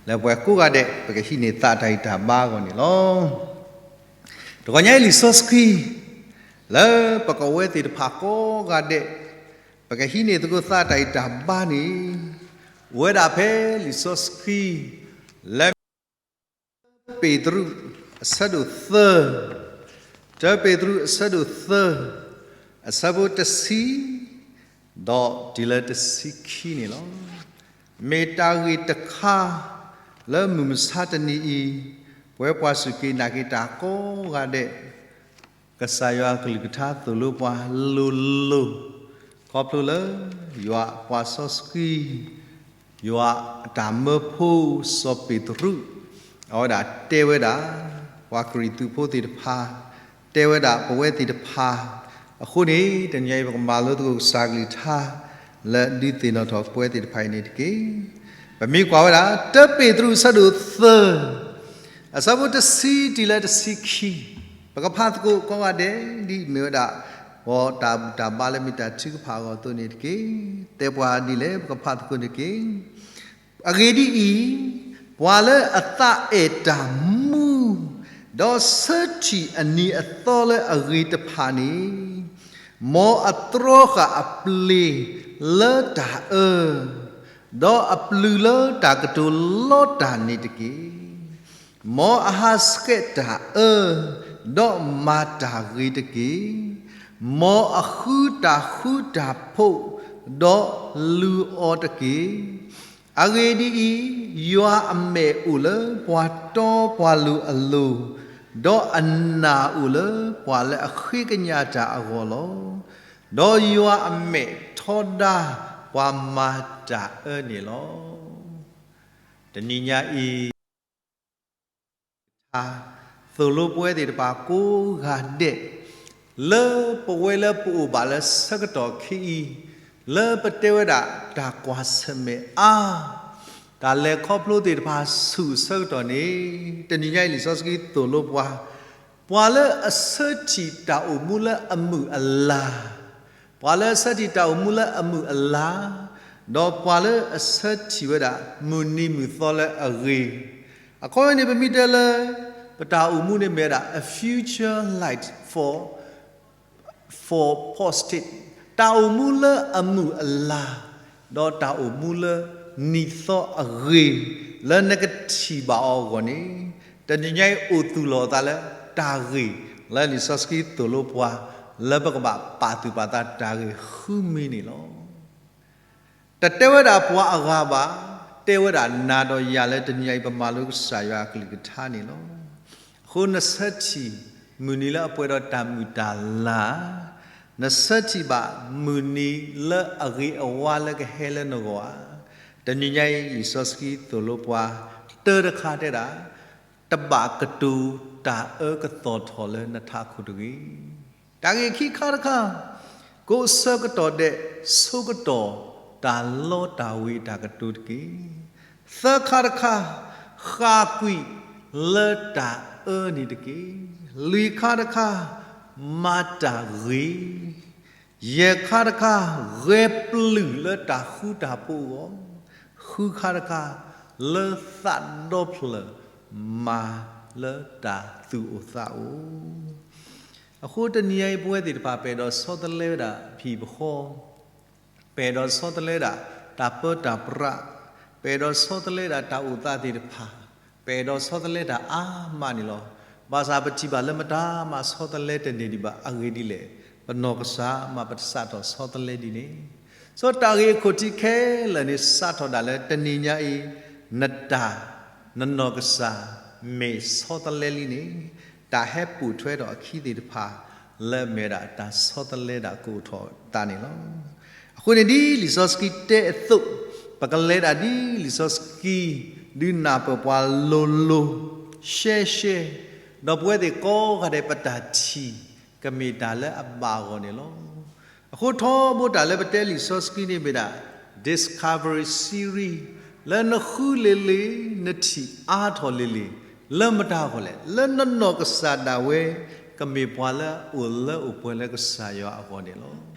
လၢပှၤကိးဂၤဒဲး ပကဟံးန့ၢ်သးတၢ်ဂံၢ်တၢ်ဘါအဂီၢ်န့ၣ်လီၤ. တဂီၤညါအံၤလံာ်စီဆှံ လၢပကဝဲသ့ၣ်တဖၣ်ကိးဂၤဒဲး ပကဟံးန့ၢ်သကိးသးတၢ်ဂံၢ်တၢ်ဘါန့ၣ် အိၣ်ဝဲဒၣ်ဖဲလံာ်စီဆှံ လၢ တၢပ့းတရူး အဆၢဒိၣ်သၢ, တၢပ့းတရူး အဆၢဒိၣ်သၢ, အဆၢဖိတဆံ ဒီးတုၤလၢတဆံခံန့ၣ်လီၤ. မ့ၢ်တၢ်ဂ့ၢ်တခါ လၢမုၢ်မဆါတနံၤအံၤ ပဝဲပှၤစူၢ်က့ၤနာ်က့ၤတၢ်ကိးဂၤဒဲး ကစၢ်ယွၤအကလုၢ်ကထါသိၣ်လိပှၤလိၤလိၤ ခီဖျိလၢ ယွၤအပှၤစီဆှံ ယွၤအတၢ်မၢဖိစီၤပ့းတရူး အဝဲဒၣ်တဲဝဲဒၣ် ပှၤကရံၣ်သူးဖိသ့ၣ်တဖၣ်, တဲဝဲဒၣ်ပဝဲသ့ၣ်တဖၣ် အဃိန့ၣ် တနံၤအံၤပကမၤလိသကိးကစၢ်ကလုၢ်ကထါ လၢဒုးသ့ၣ်နီၣ်ထီၣ်ပဝဲသ့ၣ်တဖၣ်အံၤန့ၣ်တက့ၢ်. ပမ့ၢ်ကွၢ်ဝဲဒၣ် တၢပ့းတရူး အဆၢဒိၣ်သၢ အဆၢဖိတဆံတုၤလၢတဆံခံ, ပကဖးသကိးကိးဂၤဒဲး ဒ်မ့ၢ်ဝဲဒၣ် ပတၢ်ဘူၣ်တၢ်ဘါလၢမ့ၢ်တၢ်ထုကဖၣ်အဂီၢ်အသိးန့ၣ်တက့ၢ်. တဲပှၤဒ်လဲၣ် ပကဖးသကိးန့ၣ်တက့ၢ်. အဂ့ၢ်ဒ်အံၤ, ပှၤလၢအသးအဲၣ်တၢ်မူ ဒီးဆၢထံၣ်အနံၤအသီလၢအဂ့ၤတဖၣ်န့ၣ်, မ်အတြီဃာ်အပျ့ၤလၢတၢ်အၢ, ဒီးအပျုၤလၢတၢ်ကတိၤလီတၢ်န့ၣ်တက့ၢ်. မ်အဟးဆှဲးတၢ်အၢ, ဒီးမၤတၢ်ဂ့ၤတက့ၢ်. မ်အဃုတၢ်ဃူတၢ်ဖိး, ဒီးလူၤအီၤတက့ၢ်. အဂ့ၢ်ဒ်အံၤ, ယွၤအမဲာ်အိၣ်လၢပှၤတီပှၤလိၤအလိၤ, ဒီးအနၢ်အိၣ်လၢပှၤလၢအဃ့ကညးတၢ်အဂီၢ်လီၤ. ဒီးယွၤအမဲာ်ထီဒါပှၤမၤတၢ်အၢန့ၣ်လီၤ. တနံၤညါအံၤ ကထါ သိၣ်လိပဝဲသ့ၣ်တဖၣ်ကိးဂၤဒဲး လၢပဝဲလၢပအိၣ်ဘၣ်လၢဆၢကတီၢ်ခဲအံၤ လၢပတဲဝဲဒၣ်တၢ်ကွၢ်ဆၢၣ်မဲာ်အါ တၢ်လဲၤခီဖျိသ့ၣ်တဖၣ်ဆူၣ်ဆၢကတီၢ်န့ၣ် တနံၤညါအံၤလံာ်စီဆှံသိၣ်လိပှၤ ပှၤလၢအဆၢထံၣ်တၢ်အိၣ်မူလၢအမုာ်အလၤ, ပှၤလၢအဆၢထံၣ်တၢ်အိၣ်မူလၢအမုာ်အလၤ, ဒီးပှၤလၢအဆၢထံၣ်ဝဲဒၣ် မုၢ်နံၤမုၢ်သီလၢအဂ့ၤ, အခီပညီန့ၣ် ပမ့ၢ်တဲလၢ ပတၢ်အိၣ်မူန့ၣ်မ့ၢ်ဝဲဒၣ် a future light for, for positive, တၢ်အိၣ်မူလၢအမုာ်အလၤ, ဒီးတၢ်အိၣ်မူလၢနံၤသီအဂ့ၤ လၢနကထံၣ်ဘၣ်အီၤအဂီၢ်န့ၣ် တနံၤညါအံၤအိၣ်သူၣ်လီၤအသးလၢ တၢ်ဂ့ၢ်လၢလံာ်စီဆှံသိၣ်လိပှၤ လၢပကဘၣ်ပာ်သူၣ်ပာ်သးတၢ်ဂ့ၢ်ဃုမံၤန့ၣ်လီၤ. တတဲဝဲဒၣ်ပှၤအဂၤဘၣ်, တဲဝဲဒၣ်နၤဒီးယၤလၢတနံၤညါအံၤ ပမၤလိကစၢ်ယွၤအကလုၢ်ကထါန့ၣ်လီၤ. အဃိနဆၢထံၣ် မုၢ်နံၤလၢအပှဲၤဒီးတၢ်မုာ်တၢ်လၤ, နဆၢထံၣ်ဘၣ်မုၢ်နံၤလၢအဂ့ၤအဝါလၢကဟဲလၢနဂီၢ်ဧါ. တနံၤညါအံၤ လံာ်စီဆှံသိၣ်လိပှၤ တၢတခါတဲဒၣ် တဘၣ်ကတိၤတၢ်အၢကသီၣ်ထီၣ်လၢနထးခိၣ်တဂ့ၤ. တၢ်ဂ့ၢ်ခံခါတခါ, ကိးဆၢကတီၢ်ဒဲး ဆိကတီၢ်တၢ်လီတၢ်ဝ့ၤအတၢ်ကတိၤတက့ၢ်. သၢခါတခါ, ဃၣ်ကွံာ်လၢတၢ်အၢန့ၣ်တက့ၢ်. လွံၢ်ခါတခါ, မၤတၢ်ဂ့ၤ. ယဲၢ်ခါတခါ, ဂဲၤပျုၢ်လၢတၢ်ဃူတၢ်ဖိးအဂီၢ်. ဃုခါတခါ, လၢသးဒီဖျၢၣ်မၤလၢတၢ်သူၣ်အိၣ်သးအိၣ်. အဃိတနံၤညါအံၤ ပဝဲသ့ၣ်တဖၣ် ပအဲၣ်ဒိးဆီတလဲဝဲဒၣ်ဖံးပဃီ, ပအဲၣ်ဒိးဆီတလဲဒၣ်တၢ်ပၢတၢ်ပြး, ပအဲၣ်ဒိးဆီတလဲဒၣ်တၢ်အိၣ်သးသ့ၣ်တဖၣ်, ပအဲၣ်ဒိးဆီတလဲတၢ်အါမးန့ၣ်လီၤ. ဘၣ်ဆၣ်ပထံၣ်ဘၣ်လၢမတၤမးဆီတလဲတန့ၢ်ဒံးဘၣ်. အဂ့ၢ်ဒ်လဲၣ်, ပနီၢ်ကစၢ်မးပတစးထီၣ်ဆီတလဲဒ်န့ၣ်. ဆိတၢ်ဂ့ၢ်အခိၣ်ထံးခဲလၢာ်န့ၣ် စးထီၣ်ဒၣ်လၢတနံၤညါအံၤ နတၢ် နနီၢ်ကစၢ် မ့ၢ်ဆီတလဲလံန့ၣ် တၢ်ဟဲပိာ်ထွဲထီၣ်အခံသ့ၣ်တဖၣ် လၢအမ့ၢ်ဝဲဒၣ်တၢ်ဆီတလဲဒၣ်ကအိၣ်ထီၣ်အသးန့ၣ်လီၤ. အဃိန့ၣ်ဒ်လံာ်စီဆှံတဲအသိး, ပကလဲၤဒၣ်ဒ်လံာ်စီဆှံ ဒုးနၢ်ပၢၢ်ပှၤလိၤလိၤ ရှဲရှဲ, ဒီးပဝဲသ့ၣ်ကိးဂၤဒဲးပတၢ်ထံၣ် ကမ့ၢ်တၢ်လၢအဘၣ်အဂီၢ်န့ၣ်လီၤ. အဃိထီဘိတၢ်လၢပတဲလံာ်စီဆှံန့ၣ်မ့ၢ်ဒၣ် Discovery Series လၢနဃုလ့ၤလ့ၤ နထံၣ်အါထီၣ်လ့ၤလ့ၤ လၢမတၤအဂီၢ်လဲၣ်, လၢနနီၢ်ကစၢ်ဒၣ်ဝဲ ကမ့ၢ်ပှၤလၢအအိၣ်လၢအိၣ်ပှဲၤလၢကစၢ်ယွၤအဂီၢ်န့ၣ်လီၤ.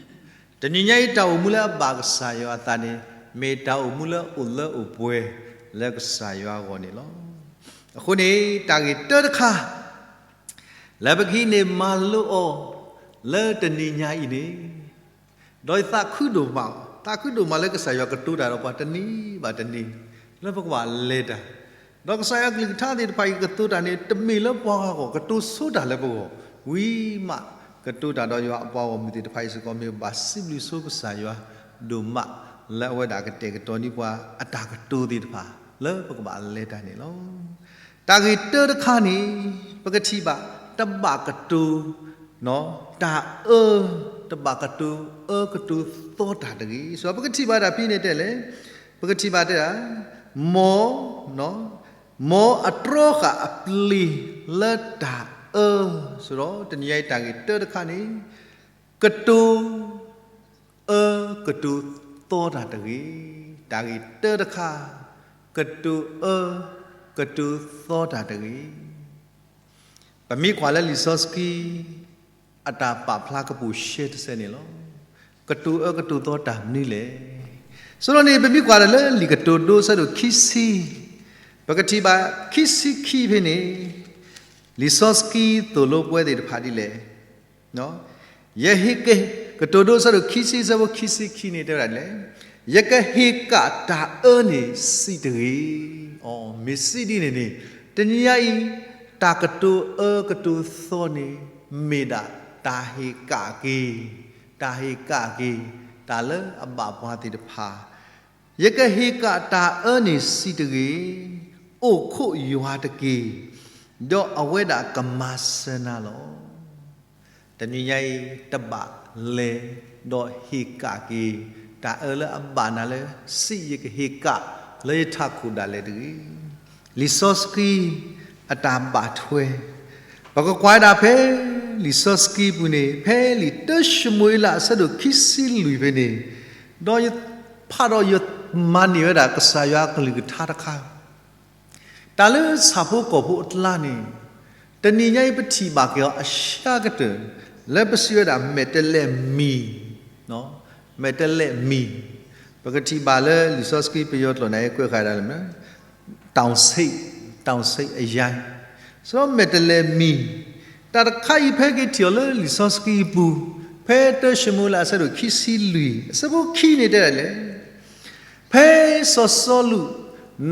တနံၤညါအံၤတၢ်အိၣ်မူလၢအဘၣ်ကစၢ်ယွၤအသးန့ၣ် မ့ၢ်တၢ်အိၣ်မူလၢအိၣ်လၢအိၣ်ပှဲၤ လၢကစၢ်ယွၤအဂီၢ်န့ၣ်လီၤ. အဃိန့ၣ် တၢ်ဂ့ၢ်တၢတခါ လၢပကဟံးန့ၢ်မၤလိအီၤ လၢတနံၤညါအံၤန့ၣ် ဒီးယသးခုဒိၣ်မး, သးခုဒိၣ်မးလၢကစၢ်ယွၤကတိၤတၢ်ဒီးပှၤတနံၤဘၣ်တနံၤ လၢပကဘၣ်လဲၤတၢ်, ဒီးကစၢ်ယွၤကလုၢ်ကထါသ့ၣ်တဖၣ်အံၤကတိၤတၢ်န့ၣ် တမ့ၢ်လၢပှၤဂၤအဂီၢ် ကတိၤဆိတၢ်လၢပဂီၢ်, ဝံၤမးကတိၤတၢ်ဒီးယွၤအပှၤဂီၢ်မုၢ်သ့ၣ်တဖၣ်အံၤစ့ၢ်ကီး မ့ၢ်ဘၣ်စံးဘျုးဆိကစၢ်ယွၤဒိၣ်မး လၢအဝဲဒၣ်ကတဲာ်ကတီၤန့ၢ်ပှၤအတၢ်ကတိၤသ့ၣ်တဖၣ် လၢပကဘၣ်လဲၤတၢ်န့ၣ်လီၤ. တၢ်ဂ့ၢ်တၢတခါန့ၣ် ပကထံၣ်ဘၣ် တဘၣ်ကတိၤ တၢ်အၢ, တဘၣ်ကတိၤအၢကတိၤသီတၢ်တဂ့ၤ. ဆိုတော့ ပကထံၣ်ဘၣ်တၢ်ဖဲန့ၣ်တဲလဲၣ်, ပကထံၣ်ဘၣ်တဲဒၣ် မ်, မ်အတြီဃာ်အပျ့ၤလၢတၢ်အၢ, ဆိုတော့ တနံၤညါအံၤတၢ်ဂ့ၢ်တၢတခါန့ၣ် ကတိၤ အၢကတိၤသီတၢ်တဂ့ၤ. တၢ်ဂ့ၢ်တၢတခါ, ကတိၤအၢကတိၤသီတၢ်တဂ့ၤ. ပမ့ၢ်ကွၢ်လၢလံာ်စီဆှံ အတၢ်ပာ်ဖျါကပိာ်ရှဲတစဲးန့ၣ်လီၤ. ကတိၤအၢကတိၤသီတၢ်မနုၤလဲၣ်. ဆိုတော့န့ၣ် ပမ့ၢ်ကွၢ်ဒီးလၢလံာ်ကတိၤဒိအဆၢဒိၣ်ခံဆံ, ပကထံၣ်ဘၣ်ခံဆံခံဖဲန့ၣ် လံာ်စီဆှံသိၣ်လိပဝဲသ့ၣ်တဖၣ်ဒ်လဲၣ်. ယဟ့ၣ်က, ကတိၤဒိအဆၢဒိၣ်ခံဆံ အဆၢဖိခံဆံခံန့ၣ် တဲဝဲဒၣ်လဲၣ်, ယကဟ့ၣ်ကၣ်တၢ်အၢန့ၣ်စံးတဂ့ၤ. အမ့ၢ်စံးဒ်န့ၣ်န့ၣ်, တနံၤညါအံၤ တၢ်ကတိၤအၢကတိၤသီန့ၣ် မ့ၢ်ဒၣ်တၢ်ဟ့ၣ်ကၣ်က့ၤ, တၢ်ဟ့ၣ်ကၣ်က့ၤ တၢ်လၢအဘၣ်ပှၤသ့ၣ်တဖၣ် ယကဟ့ၣ်ကၣ်တၢ်အၢန့ၣ်စံးတဂ့ၤ, အိၣ်ခိးယွၤတက့ၢ်, ဒီးအဝဲဒၣ်ကမၤစၢၤနၤလီၤ. တနံၤညါအံၤ တဘၣ်လဲၤဒီးဟ့ၣ်ကၣ်က့ၤ တၢ်အၢလၢအဘၣ်နၤလၢ စံးယကဟ့ၣ်ကၣ်လၢယထးခိၣ်ဒၣ်လဲာ်တဂ့ၤ. လံာ်စီဆှံအတၢ်ဘၣ်ထွဲ ပကကွၢ်ဒၣ်ဖဲ လံာ်စီဆှံပူၤန့ၣ် ဖဲလံာ်တၢၡမူၤအ့လးအဆၢဒိၣ်ခံဆံလွံၢ်ဖဲန့ၣ်, ဒီးယဖးဒီးယမၤန့ၢ်ဝဲဒၣ်ကစၢ်ယွၤအကလုၢ်ကထါတခါ, တၢ်လၢဆၣ်ဖိကီၢ်ဖိအကျါန့ၣ်, တနံၤညါအံၤပထံၣ်ဘၣ်က့ၤအီၤအစှၤကတၢၢ် လၢပစံးဝဲဒၣ်မဲာ်တဲးလဲးမံၤ, မဲာ်တဲးလဲးမံၤ, ပကထံၣ်ဘၣ်လၢလံာ်စီဆှံပယီၤကျိာ်န့ၣ် ကွဲးဃာ်ဒၣ်လၢ တောင်ဆိပ်, တောင်ဆိပ်အရိုင်း, ဆိုတော့ မဲာ်တဲးလဲးမံၤ, တၢ်တခါအံၤဖဲက့ၤထံၣ်အီၤလၢလံာ်စီဆှံအပူၤ, ဖဲတၢၡမူၤအ့လးအဆၢဒိၣ်ခံဆံလွံၢ် အဆၢဖိခံန့ၣ်တဲဒၣ်လဲၣ်, ဖဲစီၤစီလူး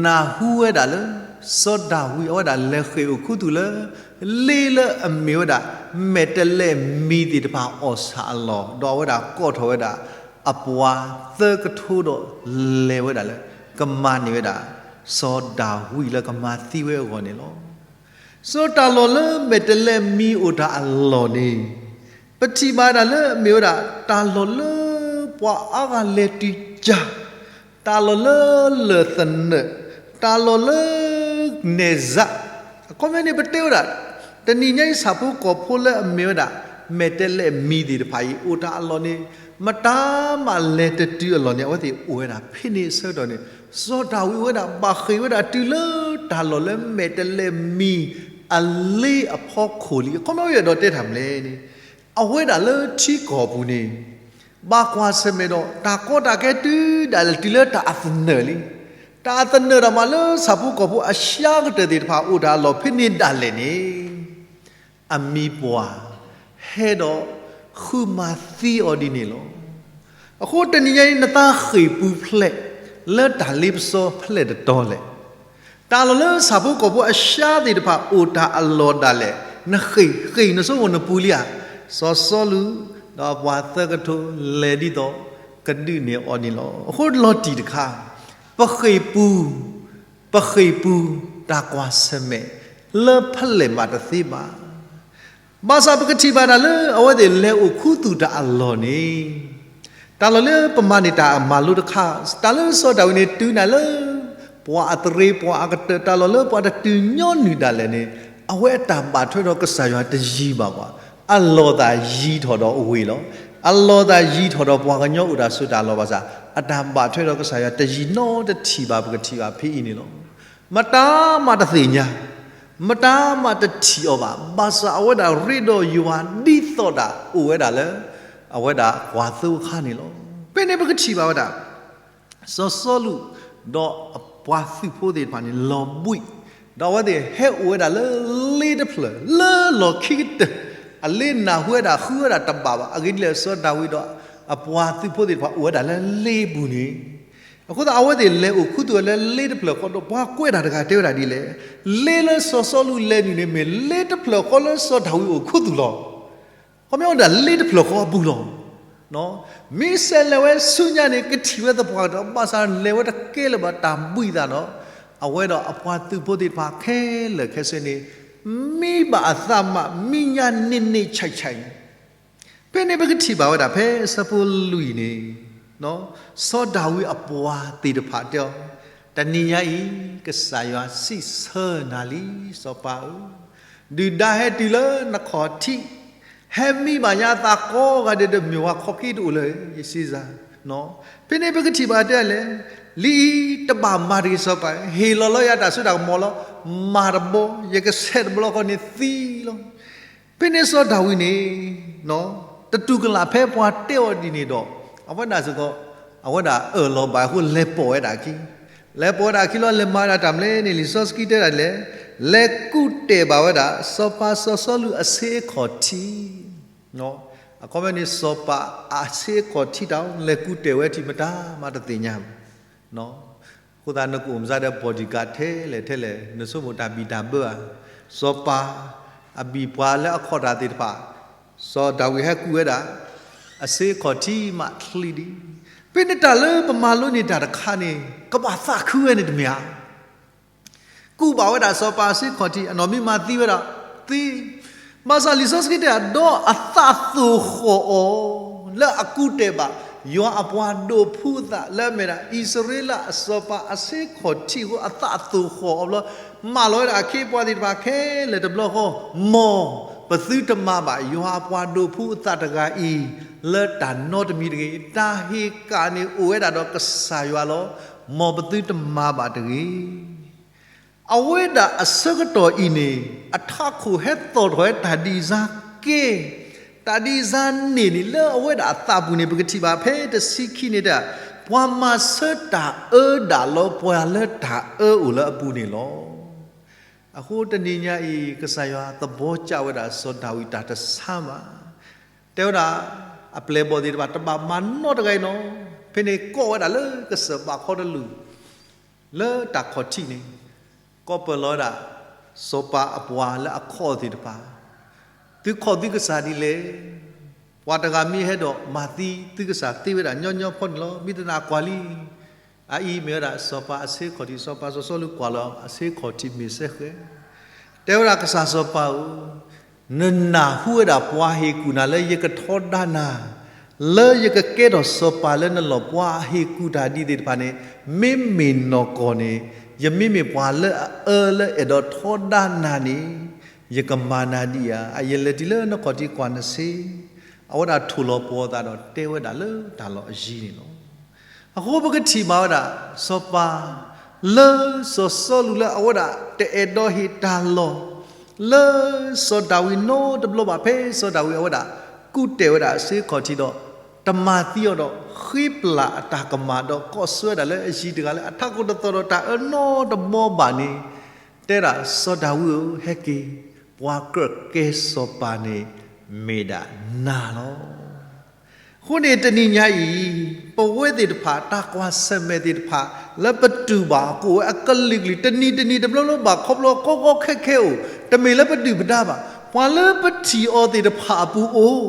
နၢ်ဟူဝဲဒၣ်လၢ စီၤဒၤဝံးအဝဲဒၣ်လဲၤဃ့ၢ်အိၣ်ခူသူၣ်လၢ လ့လၢအမ့ၢ်ဝဲဒၣ် မဲာ်တဲးလဲးမံၤသ့ၣ်တဖၣ်အီၣ်ဆၣ်အလီၢ်, ဒီးအဝဲဒၣ်ကိးထီၣ်ဝဲဒၣ် အပှၤသၢကထိဒီးလဲၤဝဲဒၣ်လၢ ကမၤန့ၢ်ဝဲဒၣ် စီၤဒၤဝံးလၢကမၤသံဝဲအဂီၢ်န့ၣ်လီၤ. စီၤတၢ်လီၢ်လၢမဲာ်တဲးလဲးမံၤအိၣ်တၢ်အလီၢ်န့ၣ်, ပထံၣ်ဘၣ်ဒၣ်လၢအမ့ၢ်ဝဲဒၣ် တၢ်လီၢ်လၢပှၤအါဂၤလဲၤတုၤကၢ်, တၢ်လီၢ်လၢလၢၢ်သနၢၣ်, တၢ်လီၢ်လၢ နဲၣ်စး, အခီပညီန့ၣ် ပတဲဝဲဒၣ် တနံၤညါအံၤဆၣ်ဖိကီၢ်ဖိလၢအမ့ၢ်ဝဲဒၣ် မဲာ်တဲးလဲးမံၤသ့ၣ်တဖၣ်အံၤ အိၣ်တၢ်အလီၢ်န့ၣ် မတၤမးလဲၤတတုၤအလီၢ်န့ၣ် အဝဲသ့ၣ်အိၣ်ဝဲဒၣ်ဖဲန့ၣ်အဆၢကတီၢ်န့ၣ်, စီၤဒၤဝံးအဝဲဒၣ် ဘၣ်ဃ့ၢ်ဝဲဒၣ်တုၤလၢတၢ်လီၢ်လၢမဲာ်တဲးလဲးမံၤအလ့အဖီခိၣ်လံ. အခီပညီယအဲၣ်ဒိးတဲတၢ်မနုၤလဲၣ်န့ၣ်, အဝဲဒၣ်လၢထံကီၢ်ပူၤန့ၣ် ဘၣ်ကွၢ်ဆၢၣ်မဲာ်ဒီး တၢ်ကီတၢ်ခဲတုၤဒၣ်လဲာ်တုၤလၢတၢ်အသနၢၣ်လံ. တၢ်အသနၢၣ်ဒၣ်မးလၢဆၣ်ဖိကီၢ်ဖိအစှၤကတၢၢ်သ့ၣ်တဖၣ်အိၣ်တၢ်အလီၢ်ဖဲန့ၣ်ဒၣ်လဲာ်န့ၣ်, အမံၤပှၢ်ဟဲဒီးဃုမၤသံအီၤဒ်န့ၣ်လီၤ. အဃိတနံၤညါအံၤ နသးဃ့ၢ်ပူၤဖျဲးလၢတၢ်လ့ပစီဖဲလဲၣ်တတီၤလဲၣ်. တၢ်လီၢ်လၢဆၣ်ဖိကီၢ်ဖိအစှၤသ့ၣ်တဖၣ်အိၣ်တၢ်အလီၢ်ဒၣ်လဲာ် နဃ့ၢ်ဃ့ၢ်နစိကမီၤနပူၤလံဧါ. စီၤစီလူးဒီးအပှၤသၢကထိလဲၤဒ်သိးကဒုးနဲၣ်အီၤန့ၣ်လီၤ. အဃိလီၤတံၢ်တခါ, ပဃ့ၢ်ပူၤ, ပဃ့ၢ်ပူၤတၢ်ကွၢ်ဆၢၣ်မဲာ်လၢဖဲလဲၣ်မးတသ့ဘၣ်. ဘၣ်ဆၣ်ပကထံၣ်ဘၣ်တၢ်လၢအဝဲသ့ၣ်လဲၤအိၣ်ခူသူၣ်တၢ်အလီၢ်န့ၣ်, တၢ်လီၢ်လၢပမၤန့ၢ်တၢ်မၤလိတခါ, တၢ်လၢစီၤဒၤဝံးန့ၣ်တုၤနၤလၢ ပှၤအသရ့ပှၤအကတၢၢ် တၢ်လီၢ်လၢပှၤတတုၤညီနုၢ်ဒၣ်လဲာ်န့ၣ်, အဝဲအတၢ်ဘၣ်ထွဲဒီးကစၢ်ယွၤတယံၤဘၣ်ဘၣ်. အလီၢ်သးယံၤထီၣ်ဒီးအဝ့ၢ်လီၤ. အလီၢ်သးယံၤထီၣ်ဒီးပှၤကညီအိၣ်တၢ်ဆိးတၢ်လီၢ်ဘၣ်ဆၣ်, အတၢ်ဘၣ်ထွဲဒီးကစၢ်ယွၤတယံၤနီတထံၣ်ဘၣ် ပကထံၣ်ဘၣ်ဖဲအံၤန့ၣ်လီၤ. မတၤမးတသ့ၣ်ညါ, မတၤမးတထံၣ်အီၤဘၣ်. ဘၣ်ဆၣ်အဝဲဒၣ်ရ့ဒီးယွၤဒ်သိးဒၣ်အိၣ်ဝဲဒၣ်လၢ အဝဲဒၣ်ကွၢ်သိအခါန့ၣ်လီၤ. ဖဲန့ၣ်ပကထံၣ်ဘၣ်ဝဲဒၣ် စီၤစီလူးဒီး ပှၤသုးဖိသ့ၣ်တဖၣ်န့ၣ် လီၤဘှံး, ဒီးအဝဲသ့ၣ်ဟဲအိၣ်ဝဲဒၣ်လၢလ့တဖျၢၣ် လၢလီၢ်ခံကတၢၢ်, အလ့နၢ်ဟူဝဲဒၣ် ဃုဝဲဒၣ်တဘၣ်ဘၣ်. အဂ့ၢ်ဒ်လဲၣ်, စီၤဒၤဝံးဒီးအပှၤသုးဖိသ့ၣ်တဖၣ် အိၣ်ဝဲဒၣ်လၢလ့ပူၤန့ၣ်, အဃိသတး အဝဲသ့ၣ်လဲၤအိၣ်ခူသူၣ်ဝဲလၢလ့တဖျၢၣ်ဃီဒီး ပှၤကွဲးတၢ်တဂၤတဲဝဲဒၣ်ဒ်လဲၣ်, လ့လၢစီၤစီလူးလဲၤနုာ်န့ၣ် မ့ၢ်လ့တဖျၢၣ်ဃီလၢစီၤဒၤဝံးအိၣ်ခူသူၣ်လီၤ. ခီပညီအိၣ်ဒၣ်လ့တဖျၢၣ်ဃီအပူၤလီၤ. မ့ၢ်စဲးလဲၤဝဲဆူညါန့ၣ် ကထံၣ်ဝဲသပှၢ်ကတၢၢ်, ဘၣ်ဆၣ်လဲၤဝဲတကဲလၢၤဘၣ်တၢ်ဘှံးသးဒီး အဝဲဒီးအပှၤသုးဖိသ့ၣ်တဖၣ်ခဲလၢာ်ခဲဆ့န့ၣ် မံဘၣ်အသးမး မံညါန့ၢ်န့ၢ်ဆဲးဆဲးန့ၣ်, ဖဲန့ၣ်ပကထံၣ်ဘၣ်ဝဲဒၣ်ဖဲဆၢဖိလွံၢ်န့ၣ်, စီၤဒၤဝံးအပှၤသ့ၣ်တဖၣ်တဲအီၤ, တနံၤညါအံၤ ကစၢ်ယွၤစံးဆၢနၤလံ စီၤပၤဧၢ, ဒုၣ်ဒါဟဲတုၤလၢနခီၣ်ထံး, ဟဲမံဘၣ်ညါအသးကိးဂၤဒဲးဒီး မ့ၢ်ဝဲခီၣ်က့တအိၣ်လၢၤ ယစံးစၢ်. ဖဲန့ၣ်ပကထံၣ်ဘၣ်တဲလဲၣ်, လံာ်အံၤတဘၣ်မၤတဂ့ၤ စီၤပၤ, ဟ့ၣ်လီၤလၢယၤတၢ်စိတၢ်ကမီၤလီၤ, မၤတဘျီ, ယကဆဲးတဘျီဃီန့ၣ်သံလီၤ. ဖဲန့ၣ်စီၤဒၤဝံးန့ၣ် တတူၢ်ကလာ်ဖဲပှၤတဲအီၤဒ်န့ၣ်ဒီး အဝဲဒၣ်စ့ၢ်ကီး အဝဲဒၣ်အၢၣ်လီၤဘၣ်အဃိ လဲၤပိာ်ဝဲဒၣ်အခံ, လဲၤပိာ်ဝဲဒၣ်အခံလီၤ. လဲၤမၤဝဲဒၣ်တၢ်မနုၤလဲၣ်န့ၣ် လံာ်စီဆှံတဲဒၣ်လဲၣ်, လဲၤကူၣ်တဲာ်ဘၣ်ဝဲဒၣ် စီၤပၤစီၤစီလူးအဆ့အခီၣ်ထံး, အခီပညီန့ၣ် စီၤပၤအဆ့အခီၣ်ထံးတၢ် လဲၤကူၣ်တဲာ်ဝဲထံးမတၤမးတသ့ၣ်ညါဘၣ်. အဃိသတးနကအိၣ်မုာ်စါဒီး bodyguard ထဲလဲၣ်ထဲလဲၣ် နဆိကမိၣ်တၢ်ဘံၣ်တၢ်ဘၢဧါ, စီၤပၤအဘံၣ်ပှၤလၢအခီၣ်တၢ်သ့ၣ်တဖၣ် စီၤဒၤဝံးဟဲကူၣ်ဝဲဒၣ် အဆ့အခီၣ်ထံးမးချံဒံး. ဖဲန့ၣ်တၢ်လၢပမၤလိန့ၢ်တၢ်တခါန့ၣ် ကဘၣ်သးခုဝဲန့ၣ်တမ့ၢ်ဧါ. ကူၣ်ဘၣ်ဝဲဒၣ်စီၤပၤအဆ့အခီၣ်ထံး အနီၢ်မံမၤသံဝဲဒၣ် သံ, ဘၣ်ဆၣ်လံာ်စီဆှံတဲ ဒီးအသးသိၣ်ဃီၣ်အီၤ လၢအကူၣ်တဲာ်ဘၣ် ယွၤအပှၤဒိးဖုအသး လၢအမ့ၢ်ဒၣ် အံၣ်စရ့လးအစီၤပၤအဆ့အခီၣ်ထံးအဃိ အသးသိၣ်ဃီၣ်အီၤဘျီ မၢလီၤဝဲဒၣ်အခ့အပှၤသ့ၣ်တဖၣ်ခဲလၢာ်တဘျီဃီ, မ်ပသုတမၤဘၣ် ယွၤအပှၤဒိးဖုအသးတဂၤအံၤ လၢတၢ်နီတမံၤတဂ့ၤ. တၢ်ဟ့ၣ်ကၣ်န့ၣ်အိၣ်ဝဲဒၣ်ဒီးကစၢ်ယွၤလီၤ. မ်ပသုတမၤဘၣ်တဂ့ၤ. အဝဲဒၣ်အဆၢကတီၢ်အံၤန့ၣ် အထးခိၣ်ဟဲသီၣ်ထီၣ်ဝဲတၢ်ဒံးစါကဲ, တၢ်ဒံးစါန့ၣ်န့ၣ် လၢအဝဲဒၣ်အသးပူၤန့ၣ် ပကထံၣ်ဘၣ်ဖဲတဆံခံန့ၣ်တၢ်, ပှၤမၤဆၢတၢ်အၢဒၣ်လီၤပှၤလၢတၢ်အၢအိၣ်လၢအပူၤန့ၣ်လီၤ. အဃိတနံၤညါအံၤ ကစၢ်ယွၤသဘီကၢဝဲဒၣ်စီၤဒၤဝံးတၢ်တဆါဘၣ်. တဲဝဲဒၣ် အပျဲၢ်အဘီၣ်သ့ၣ်တဖၣ် တဘၣ်မၤနီတဂၤအံၤနီၤ, ဖဲန့ၣ်ကိးဝဲဒၣ်လၢကစၢၢ်ဘးခီတလူၢ် လၢတၢ်ခီၣ်ထံးန့ၣ်, ကိးပၢၢ်လီၤဝဲဒၣ် စီၤပၤအပှၤလၢအခီၣ်သ့ၣ်တဖၣ်, သုခီၣ်သုကစၢ်ဒ်လဲၣ်. ပှၤတဂၤမ့ၢ်ဟဲဒီးမၤသံသုကစၢ်သ့ဝဲဒၣ်ညီညီဖီန့ၣ်လီၤ. မ့ၢ်တနာ်ကွၢ်လံ, အအံၤမ့ၢ်ဝဲဒၣ်စီၤပၤအဆ့ခီၣ်ထံး, စီၤပၤစီၤစီလူးကွၢ်လီၤအဆ့ခီၣ်ထံးမ့ၢ်စဲဃဲ, တဲဝဲဒၣ်ကစၢ်စီၤပၤဧၢ, နနၢ်ဟူဝဲဒၣ်ပှၤဟ့ၣ်ကူၣ်နၤလၢယကထီဒါနၤ, လၢယကကဲထီၣ်စီၤပၤလၢနလီၢ်, ပှၤဟ့ၣ်ကူၣ်တၢ်ဒ်သ့ၣ်တဖၣ်န့ၣ် မ့မ့ၢ်နီၢ်ကီၢ်န့ၣ်, ယမ့မ့ၢ်ပှၤလၢအအၢလၢအဲၣ်ဒိးထီဒါနၤန့ၣ်, ယကမၤနၤဒ်ဧါ. ယလဲၤတုၤလၢနခီၣ်ထံးကွၢ်နစ့. အဝဲဒၣ်ထိၣ်လီၤပှီၤအသးဒီးတဲဝဲဒၣ်လၢတၢ်လီၢ်အယံၤန့ၣ်လီၤ. အဃိပကထံၣ်ဘၣ်ဝဲဒၣ် စီၤပၤ လၢစီၤစီလူးလၢအဝဲဒၣ်တအဲၣ်ဒိးဟ့ၣ်တၢ်လီၢ် လၢစီၤဒၤဝံးနီတဘျီဘၣ်, ဖဲစီၤဒၤဝံးအဝဲဒၣ် ကူၣ်တဲာ်ဝဲဒၣ်အဆ့ခီၣ်ထံးဒီး တမၤသံအီၤဒီး ဃ့ပျၢ်အတၢ်ကမၣ်ဒီး ကိးဆၢဝဲဒၣ်လၢအယံၤတဂၤလၢအထးခိၣ်တသီၣ်ဒီးတၢ်အၢနီတဘီဘၣ်န့ၣ်, တဲဒၣ်စီၤဒၤဝံးဧၢ, ဟဲက့ၤ, ပှၤကြၢးကဲစီၤပၤန့ၣ် မ့ၢ်ဒၣ်နၤလီၤ. အဃိန့ၣ်တနံၤညါအံၤ, ပဝဲသ့ၣ်တဖၣ် တၢ်ကွၢ်ဆၢၣ်မဲာ်သ့ၣ်တဖၣ် လၢပတူၢ်ဘၣ်ကအိၣ်ဝဲအကလုာ်ကလုာ် တနံၤတနံၤတဘျီဘျီဘၣ်ခီဖျိ ကီကီခဲခဲအိၣ်, တမ့ၢ်လၢပဒုၣ်ပဒါဘၣ်, ပှၤလၢပထံၣ်အီၤသ့ၣ်တဖၣ်အပူၤအိၣ်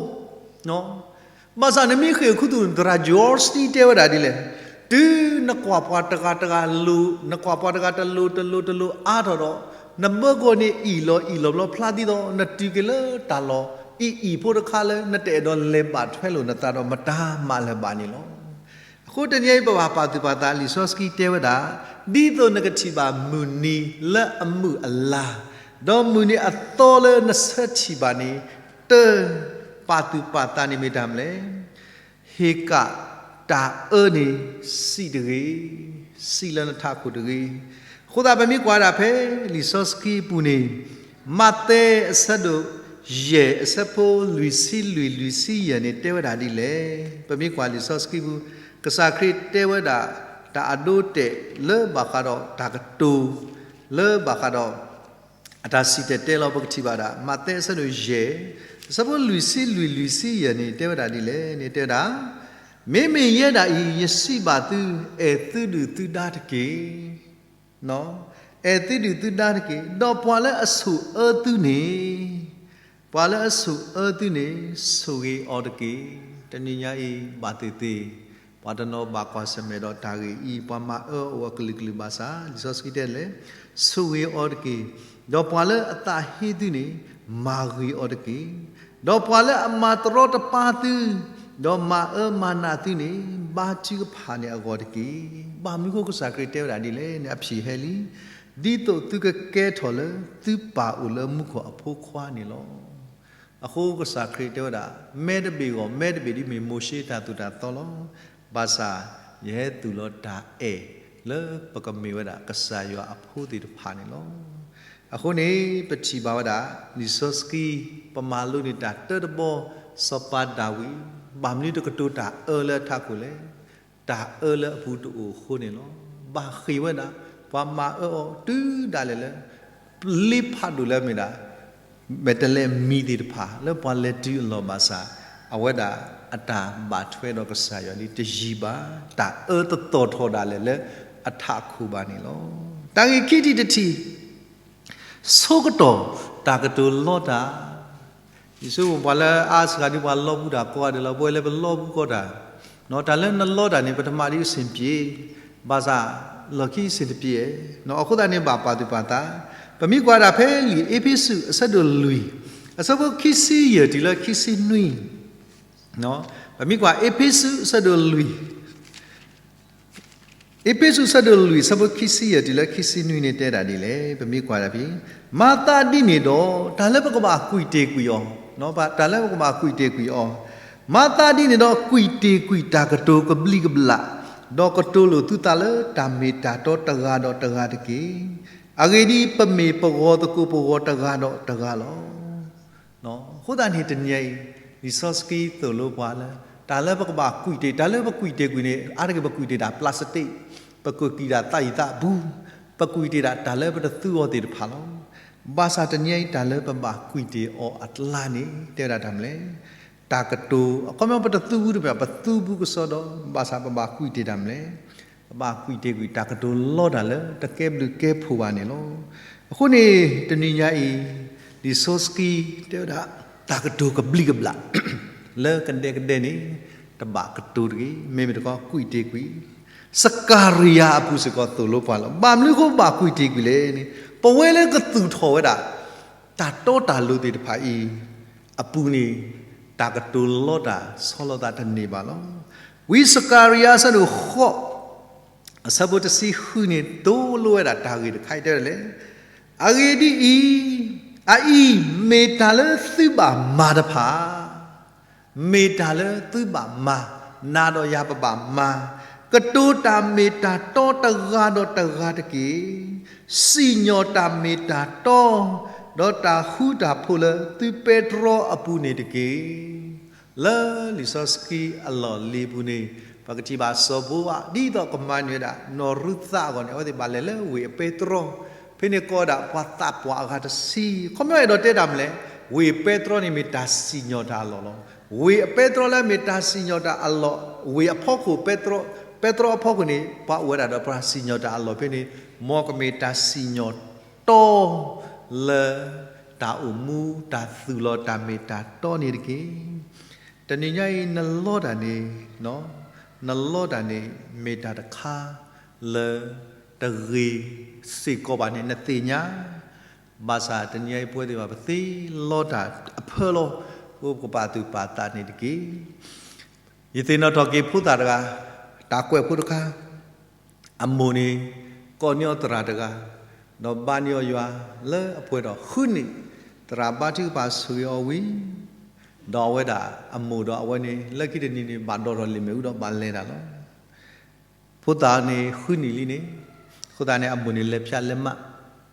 ဘၣ်ဆၣ်နမ့ၢ်ဃ့ၢ်ခူသူၣ် သရၣ် George တဲဝဲဒၣ်ဒ်လဲၣ်, တုၤနကွၢ်ပှၤတဂၤတဂၤလိၤ, နကွၢ်ပှၤတဂၤတလိၤတလိၤတလိၤအါထီၣ်ဒီး, နဘၢကီၢ်န့ၣ်အံၣ်လီၤအံၣ်လီၤဘျီ ဖျါဒ်သိးနတုၤက့ၤလၢတၢ်လီၢ်အံၣ်အံၣ်ဖိတခါလၢ နတအဲၣ်ဒိးလဲၤဘၣ်ထွဲလိာ်နသးဒီးမတၤမးလၢၤဘၣ်န့ၣ်လီၤ. အဃိတနံၤအံၤ ပဘၣ်ပာ်သူၣ်ပာ်သး လံာ်စီဆှံတဲဝဲဒၣ်, ဒ်သိးနကထံၣ်ဘၣ်မုၢ်နံၤလၢအမုၢ်အလၤ, ဒီးမုၢ်နံၤအသီလၢနဆၢထံၣ်ဘၣ်န့ၣ်, တၢ်ပာ်သူၣ်ပာ်သးန့ၣ်မ့ၢ်တၢ်မနုၤလဲၣ်. ဟ့ၣ်ကၣ်တၢ်အၢန့ၣ်စံးတဂ့ၤ, စံးလၢနထးခိၣ်တဂ့ၤ. အဃိသတးပမ့ၢ်ကွၢ်ဒၣ်ဖဲလံာ်စီဆှံအပူၤန့ၣ်, မးသဲအဆၢဒိၣ်ယဲၢ်အဆၢဖိလွံၢ်ဆံလွံၢ်လွံၢ်ဆံယဲၢ်န့ၣ် တဲဝဲဒၣ်ဒ်လဲၣ်. ပမ့ၢ်ကွၢ်လံာ်စီဆှံပူၤ, ကစၢ်ခရံာ်တဲဝဲဒၣ် တၢ်အဒိအတဲာ်လၢဘၣ်ဃးဒီးတၢ်ကတိၤ လၢဘၣ်ဃးဒီး အတၢ်စံၣ်တဲၤတဲလီၤ ပကထံၣ်ဘၣ်ဒၣ် မးသဲအဆၢဒိၣ်ယဲၢ် အဆၢဖိလွံၢ်ဆံလွံၢ် လွံၢ်ဆံယဲၢ်န့ၣ် တဲဝဲဒၣ်ဒ်လဲၣ်န့ၣ် တဲဝဲဒၣ်, မ့မ့ၢ်ယဲဒၣ်အံၤ ယစံးဘၣ်သု, အဲၣ်သုဒုၣ်သုဒါတက့ၢ်. အဲၣ်သုဒုၣ်သုဒါတက့ၢ်. ဒီးပှၤလၢအဆိၣ်အၢသုန့ၣ်, ပှၤလၢအဆိၣ်အၢသုန့ၣ် ဆိၣ်ဂ့ၤအီၤတက့ၢ်. တနံၤညါအံၤ ဘၣ်သ့ၣ်သ့ၣ် ပှၤတနီၤဘၣ်ကွၢ်ဆၢၣ်မဲာ်ဒီးတၢ်ဂ့ၢ်အံၤ ပှၤမၤအၢအီၤအိၣ်အကလုာ်ကလုာ်ဘၣ်ဆၣ် လံာ်စီဆှံတဲလဲၣ်, ဆိၣ်ဂ့ၤအီၤတက့ၢ်. ဒီးပှၤလၢအသးဟ့သုန့ၣ် မၤဂ့ၤအီၤတက့ၢ်. ဒီးပှၤလၢအမၤတရီတပါသု, ဒီးမၤအၢမၤနးသုန့ၣ် ဘါထုကဖၣ်န့ၢ်အဂီၢ်တက့ၢ်. ဘၣ်မနုၤအဃိကစၢ်ခရံာ်တဲဝဲဒၣ်ဒ်လဲၣ်န့ၣ် အဖံၣ်ဟဲလံ, ဒ်သိးသုကကဲထီၣ်လၢသုပၢ်အိၣ်လၢမူခိၣ်အဖိခွါန့ၣ်လီၤ. အဃိကစၢ်ခရံာ်တဲဝဲဒၣ် မဲတဘ့ၣ်အဂီၢ် မဲတဘ့ၣ်ဒ်မ့ၢ်မိၤၡ့တၢ်သိၣ်တၢ်သီလီၤ. ဘၣ်ဆၣ် ယဟဲသူၣ်လီၤတၢ်အဲၣ်လၢပကမ့ၢ်ဝဲဒၣ်ကစၢ်ယွၤအဖိသ့ၣ်တဖၣ်န့ၣ်လီၤ. အဃိန့ၣ် ပထံၣ်ဘၣ်ဝဲဒၣ် လံာ်စီဆှံ ပမၤလိန့ၢ်တၢ်တၢတဘီ စီၤပၤဒၤဝံး ဘၣ်မနုၤတကတိၤတၢ်အၢလၢအထးခိၣ်လဲၣ်. တၢ်အၢလၢအပူၤတအိၣ်အဃိန့ၣ်လီၤ. ဘၣ်ဃ့ၢ်ဝဲဒၣ် ပှၤမၤအၢအီၤတုၤဒၣ်လဲာ်လၢ လ့ဖးဒိၣ်လၢအမ့ၢ်ဒၣ် မဲာ်တဲးလဲးမံၤသ့ၣ်တဖၣ် လၢပှၤလဲၤတုၤအလီၢ်ဘၣ်ဆၣ် အဝဲဒၣ်အတၢ်ဘၣ်ထွဲဒီးကစၢ်ယွၤလံတယံၤဘၣ်, တၢ်အၢတသီၣ်ထီၣ်ဒၣ်လဲာ်လၢအထးခိၣ်ဘၣ်န့ၣ်လီၤ. တၢ်ဂ့ၢ်ခံထံၣ်တထံၣ် ဆိကတီၢ်တၢ်ကတိၤလီတၢ်, ယဆိကမိၣ်ပှၤလၢအါစှၤဒ်ပှၤလီပူၤတၢ်ကိးဂၤဒဲးလီၤ, ပဝဲလၢပလီပူၤကိးတၢ်, တၢ်လၢနလီတၢ်န့ၣ် ပတမၤဒ်အဆင်ပြေ, ဘၣ်ဆၣ် လီၢ်ခံအဆင်တပြေ, အဃိသတးန့ၣ်ဘၣ်ပာ်သူၣ်ပာ်သး, ပမ့ၢ်ကွၢ်ဒၣ်ဖဲလံာ်အ့းဖ့းစူးအဆၢဒိၣ်လွံၢ်, အဆၢဖိခံဆံယဲၢ်တုၤလၢခံဆံနွံ, ပမ့ၢ်ကွၢ်အ့းဖ့းစူးအဆၢဒိၣ်လွံၢ် အ့းဖ့းစူးအဆၢဒိၣ်လွံၢ် အဆၢဖိခံဆံယဲၢ်တုၤလၢခံဆံနွံန့ၣ်တဲဒၣ်ဒ်လဲၣ်, ပမ့ၢ်ကွၢ်ဒၣ်ဖဲ, မၤသးဒ်န့ၣ်ဒီး တၢ်လၢပကဘၣ်ကွံာ်တ့ၢ်ကွံာ်အီၤ, တၢ်လၢပကဘၣ်ကွံာ်တ့ၢ်ကွံာ်အီၤ, မၤသးဒ်န့ၣ်ဒီး ကွံာ်တ့ၢ်ကွံာ်တၢ်ကတိၤကဘျံးကဘျၣ်, ဒီးကတိၤလိာ်သုသးလၢတၢ်မ့ၢ်တၢ်တီတဂၤဒီးတဂၤတက့ၢ်. အဂ့ၢ်ဒ်အံၤ, ပမ့ၢ်ပဂီၤသကိးပဂီၤတဂၤဒီးတဂၤလီၤ. အဃိသတးန့ၣ်တနံၤအံၤ, လံာ်စီဆှံသိၣ်လိပှၤလၢ တၢ်လၢပကဘၣ်ကွံာ်တ့ၢ်, တၢ်လၢပကွံာ်တ့ၢ်ကွံာ်န့ၣ် အါတက့ၢ်ပကွံာ်တ့ၢ်တၢ် plastic, ပကွံာ်တ့ၢ်တၢ်သးအံၤသးပူၤ, ပကွံာ်တ့ၢ်ဒၣ်တၢ်လၢပတသူအီၤသ့ၣ်တဖၣ်လီၤ. ဘၣ်ဆၣ်တနံၤအံၤ တၢ်လၢပဘၣ်ကွံာ်တ့ၢ်အီၤအကျါန့ၣ် တဲဝဲဒၣ်တၢ်မနုၤလဲၣ်, တၢ်ကတိၤ, အခီပညီပတသူဘူးတမ့ၢ် ပသူဘူးကစီဒီ, ဘၣ်ဆၣ်ပဘၣ်ကွံာ်တ့ၢ်တၢ်မနုၤလဲၣ်, ပဘၣ်ကွံာ်တ့ၢ်ကွံာ်တၢ်ကတိၤလီတၢ်လၢတကဲဘျုးကဲဖှိၣ်ဘၣ်န့ၣ်လီၤ. အဃိန့ၣ် တနံၤညါအံၤ လံာ်စီဆှံတဲဝဲဒၣ် တၢ်ကတိၤကဘျံးကဘျၣ် လၢကဒဲကဒဲန့ၣ် တဘၣ်ကတိၤတဂ့ၤ, မ့မ့ၢ်တခီကွံာ်တ့ၢ်ကွံာ်, စကၤရယၤအပူၤစ့ၢ်ကီးသိၣ်လိပှၤလီၤ. ဘၣ်မနုၤအဃိဘၣ်ကွံာ်တ့ၢ်ကွံာ်လဲၣ်န့ၣ် ပဝဲလၢကသူၣ်ထီၣ်ဝဲဒၣ် တၢ်တီတၢ်လိၤသ့ၣ်တဖၣ်အံၤ အပူၤန့ၣ် တၢ်ကတိၤလီတၢ်ဆီလီၤသးတန့ၢ်ဘၣ်လီၤ. ဝံစကၤရယၤအဆၢဒိၣ်ဃိး အဆၢဖိတဆံဃုန့ၣ် သိၣ်လိဝဲဒၣ်တၢ်ဂ့ၢ်တခါအံၤတဲဝဲဒ်လဲၣ်, အဂ့ၢ်ဒ်အံၤ, အအံၤမ့ၢ်တၢ်လၢသုဘၣ်မၤတဖၣ် မ့ၢ်တၢ်လၢသုဘၣ်မၤ, နၤဒီးယၤပဘၣ်မၤ, ကတိၤတၢ်မ့ၢ်တၢ်တီတဂၤဒီးတဂၤတက့ၢ်. စံၣ်ညီၣ်တၢ်မ့ၢ်တၢ်တီ ဒီးတၢ်ဃူတၢ်ဖိးလၢသုပဲတြီအပူၤန့ၣ်တက့ၢ်. လၢလံာ်စီဆှံအလီၢ်လံၤပူၤန့ၣ် ပကထံၣ်ဘၣ်စီၤဘိအး ဒ်သိးကမၤန့ၢ်ဝဲဒၣ် နီၢ်ရူၤသးအဂီၢ်န့ၣ် အဝဲသ့ၣ်ဘၣ်လဲၤလၢဝ့ၢ်အပဲတြီ, ဖဲန့ၣ်ကိးဝဲဒၣ်ပှၤသးပှၢ်အဂၤတဆံ, ခီပညီအဲၣ်ဒိးတဲတၢ်မနုၤလဲၣ်, ဝ့ၢ်ပဲတြီန့ၣ်မ့ၢ်တၢ်စံၣ်ညီၣ်တၢ်အလီၢ်လီၤ. ဝ့ၢ်အပဲတြီလၢမ့ၢ်တၢ်စံၣ်ညီၣ်တၢ်အလီၢ်, ဝ့ၢ်အဖီခိၣ် ပဲတြီအဖီခိၣ်န့ၣ် ပှၤအိၣ်ဝဲဒၣ်ဒီးပှၤစံၣ်ညီၣ်တၢ်အလီၢ်ဖဲန့ၣ်, မ်ကမ့ၢ်တၢ်စံၣ်ညီၣ်တီ လၢတၢ်အိၣ်မူတၢ်သူၣ်လီၤတၢ်မ့ၢ်တၢ်တီန့ၣ်တက့ၢ်. တနံၤညါအံၤနလီတၢ်န့ၣ်, နလီတၢ်န့ၣ် မ့ၢ်တၢ်တခါလၢတဂ့ၤစ့ၢ်ကီးဘၣ်န့ၣ် နသ့ၣ်ညါ, ဘၣ်ဆၣ်တနံၤညါအံၤပဝဲသ့ၣ်ဘၣ်ပသ့လီတၢ်အဖၢလီၤ, အိၣ်ပကပာ်သူၣ်ပာ်သးန့ၣ်တက့ၢ်. ယသ့ၣ်နီၣ်ထီၣ်က့ၤဖိသၣ်တဂၤ, တၢ်ကွဲးဖိတခါ, အမိၢ်န့ၣ် ကိးန့ၢ်အီၤသရၣ်တဂၤ, ဒီးဘါန့ၢ်အီၤယွၤလၢအပှဲၤထီၣ်ဃုနံၣ်, သရၣ်ဘါထုကဖၣ်ဆိၣ်ဂ့ၤအီၤဝံၤ, ဒီးအဝဲဒၣ်အမိၢ်ဒီးအဝဲန့ၣ် လၢခံတနံၤန့ၣ် ဘၣ်ဒိးထီၣ်လံာ်မ့ၣ်အူဒီးဘၣ်လဲၤတၢ်လီၤ. ဖိသၣ်န့ၣ်ဃုနံၣ်လံန့ၣ်, အဃိသတးန့ၣ် အမိၢ်န့ၣ်လဲၤဖၠးလဲၤမး,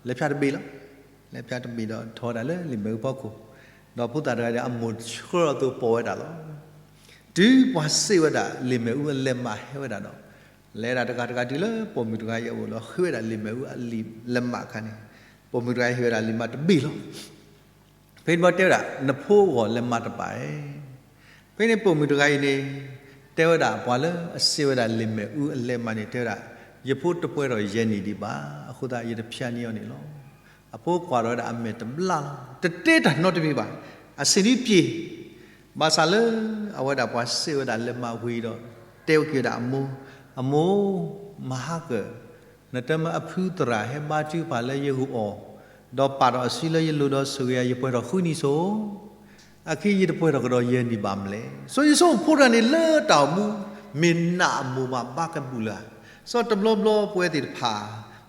လဲၤဖၠးတဘ့ၣ်လီၤ. လဲၤဖၠးတဘ့ၣ်ဒီးထီၣ်ဝဲဒၣ်လၢလံာ်မ့ၣ်အူဖီခိၣ်, ဒီးဖိသၣ်တဂၤဒီးအမိၢ်ဆှၢအီၤသိးပိာ်ဝဲဒၣ်လီၤ. တုၤပှၤစံးဝဲဒၣ်လံာ်မ့ၣ်အူအလဲၤမးဟဲဝဲဒၣ်ဒီး, လဲၤဒၣ်တဂၤတဂၤတုၤလၢပိာ်မုၣ်တဂၤအံၤအအိၣ်လီၤ ဃ့ဝဲဒၣ်လံာ်မဲာ်အူအလံာ်လဲၤမးအခါန့ၣ်, ပိာ်မုၣ်တဂၤအံၤဟ့ၣ်ဝဲဒၣ်လံာ်မးတဘ့ၣ်လီၤ. ဖဲန့ၣ်ဘီတဲဝဲဒၣ် နဖိအဂီၢ်လဲၤမးတပာ်ဧါ. ဖဲန့ၣ်ပိာ်မုၣ်တဂၤအံၤန့ၣ် တဲဝဲဒၣ်ပှၤလၢအစံးဝဲဒၣ်လံာ်မဲာ်အူအလဲၤမးန့ၣ် တဲဝဲဒၣ်, ယဖိတပှဲၤထီၣ်ယဲၢ်နံၣ်ဒံးဘၣ်, အဃိသတးယတဖၠါန့ၢ်အီၤန့ၣ်လီၤ. အဖိကွၢ်ထီၣ်ဝဲဒၣ်အမဲာ်တဘျါလီၤ, တတဲတၢ်နီတမံၤဘၣ်, အစံးဒ်ပျ့ၤ ဘၣ်ဆၣ်လၢအဝဲဒၣ်ပှၤစံးဝဲဒၣ်လဲၤမးဝံၤဒီး တဲဝဲက့ၤဝဲဒၣ်အမိၢ်, အမိၢ်, မဟါကၢၣ်, နတမၢအဖုသရၣ်ဟဲဘါထုကဖၣ်လၢယဂီၢ်အီၤ, ဒီးပာ်ထီၣ်အစုလၢယလိၤဒီးဆိၣ်ဂ့ၤယၤ ယပှဲၤထီၣ်ဃုနံၣ်ဆိ, အခံယတပှဲၤထီၣ်ကဒီးယဲၢ်နံၣ်ဘၣ်မလဲၣ်. စီၤယိၤၡူဖိတဂၤန့ၣ်လၢတၢ်အိၣ်မူ မ့ၢ်နးအမိၢ်မးဘၣ်ကဘူၣ်လၢၤဧါ. စီၤတဘျီဘျီပဝဲသ့ၣ်တဖၣ်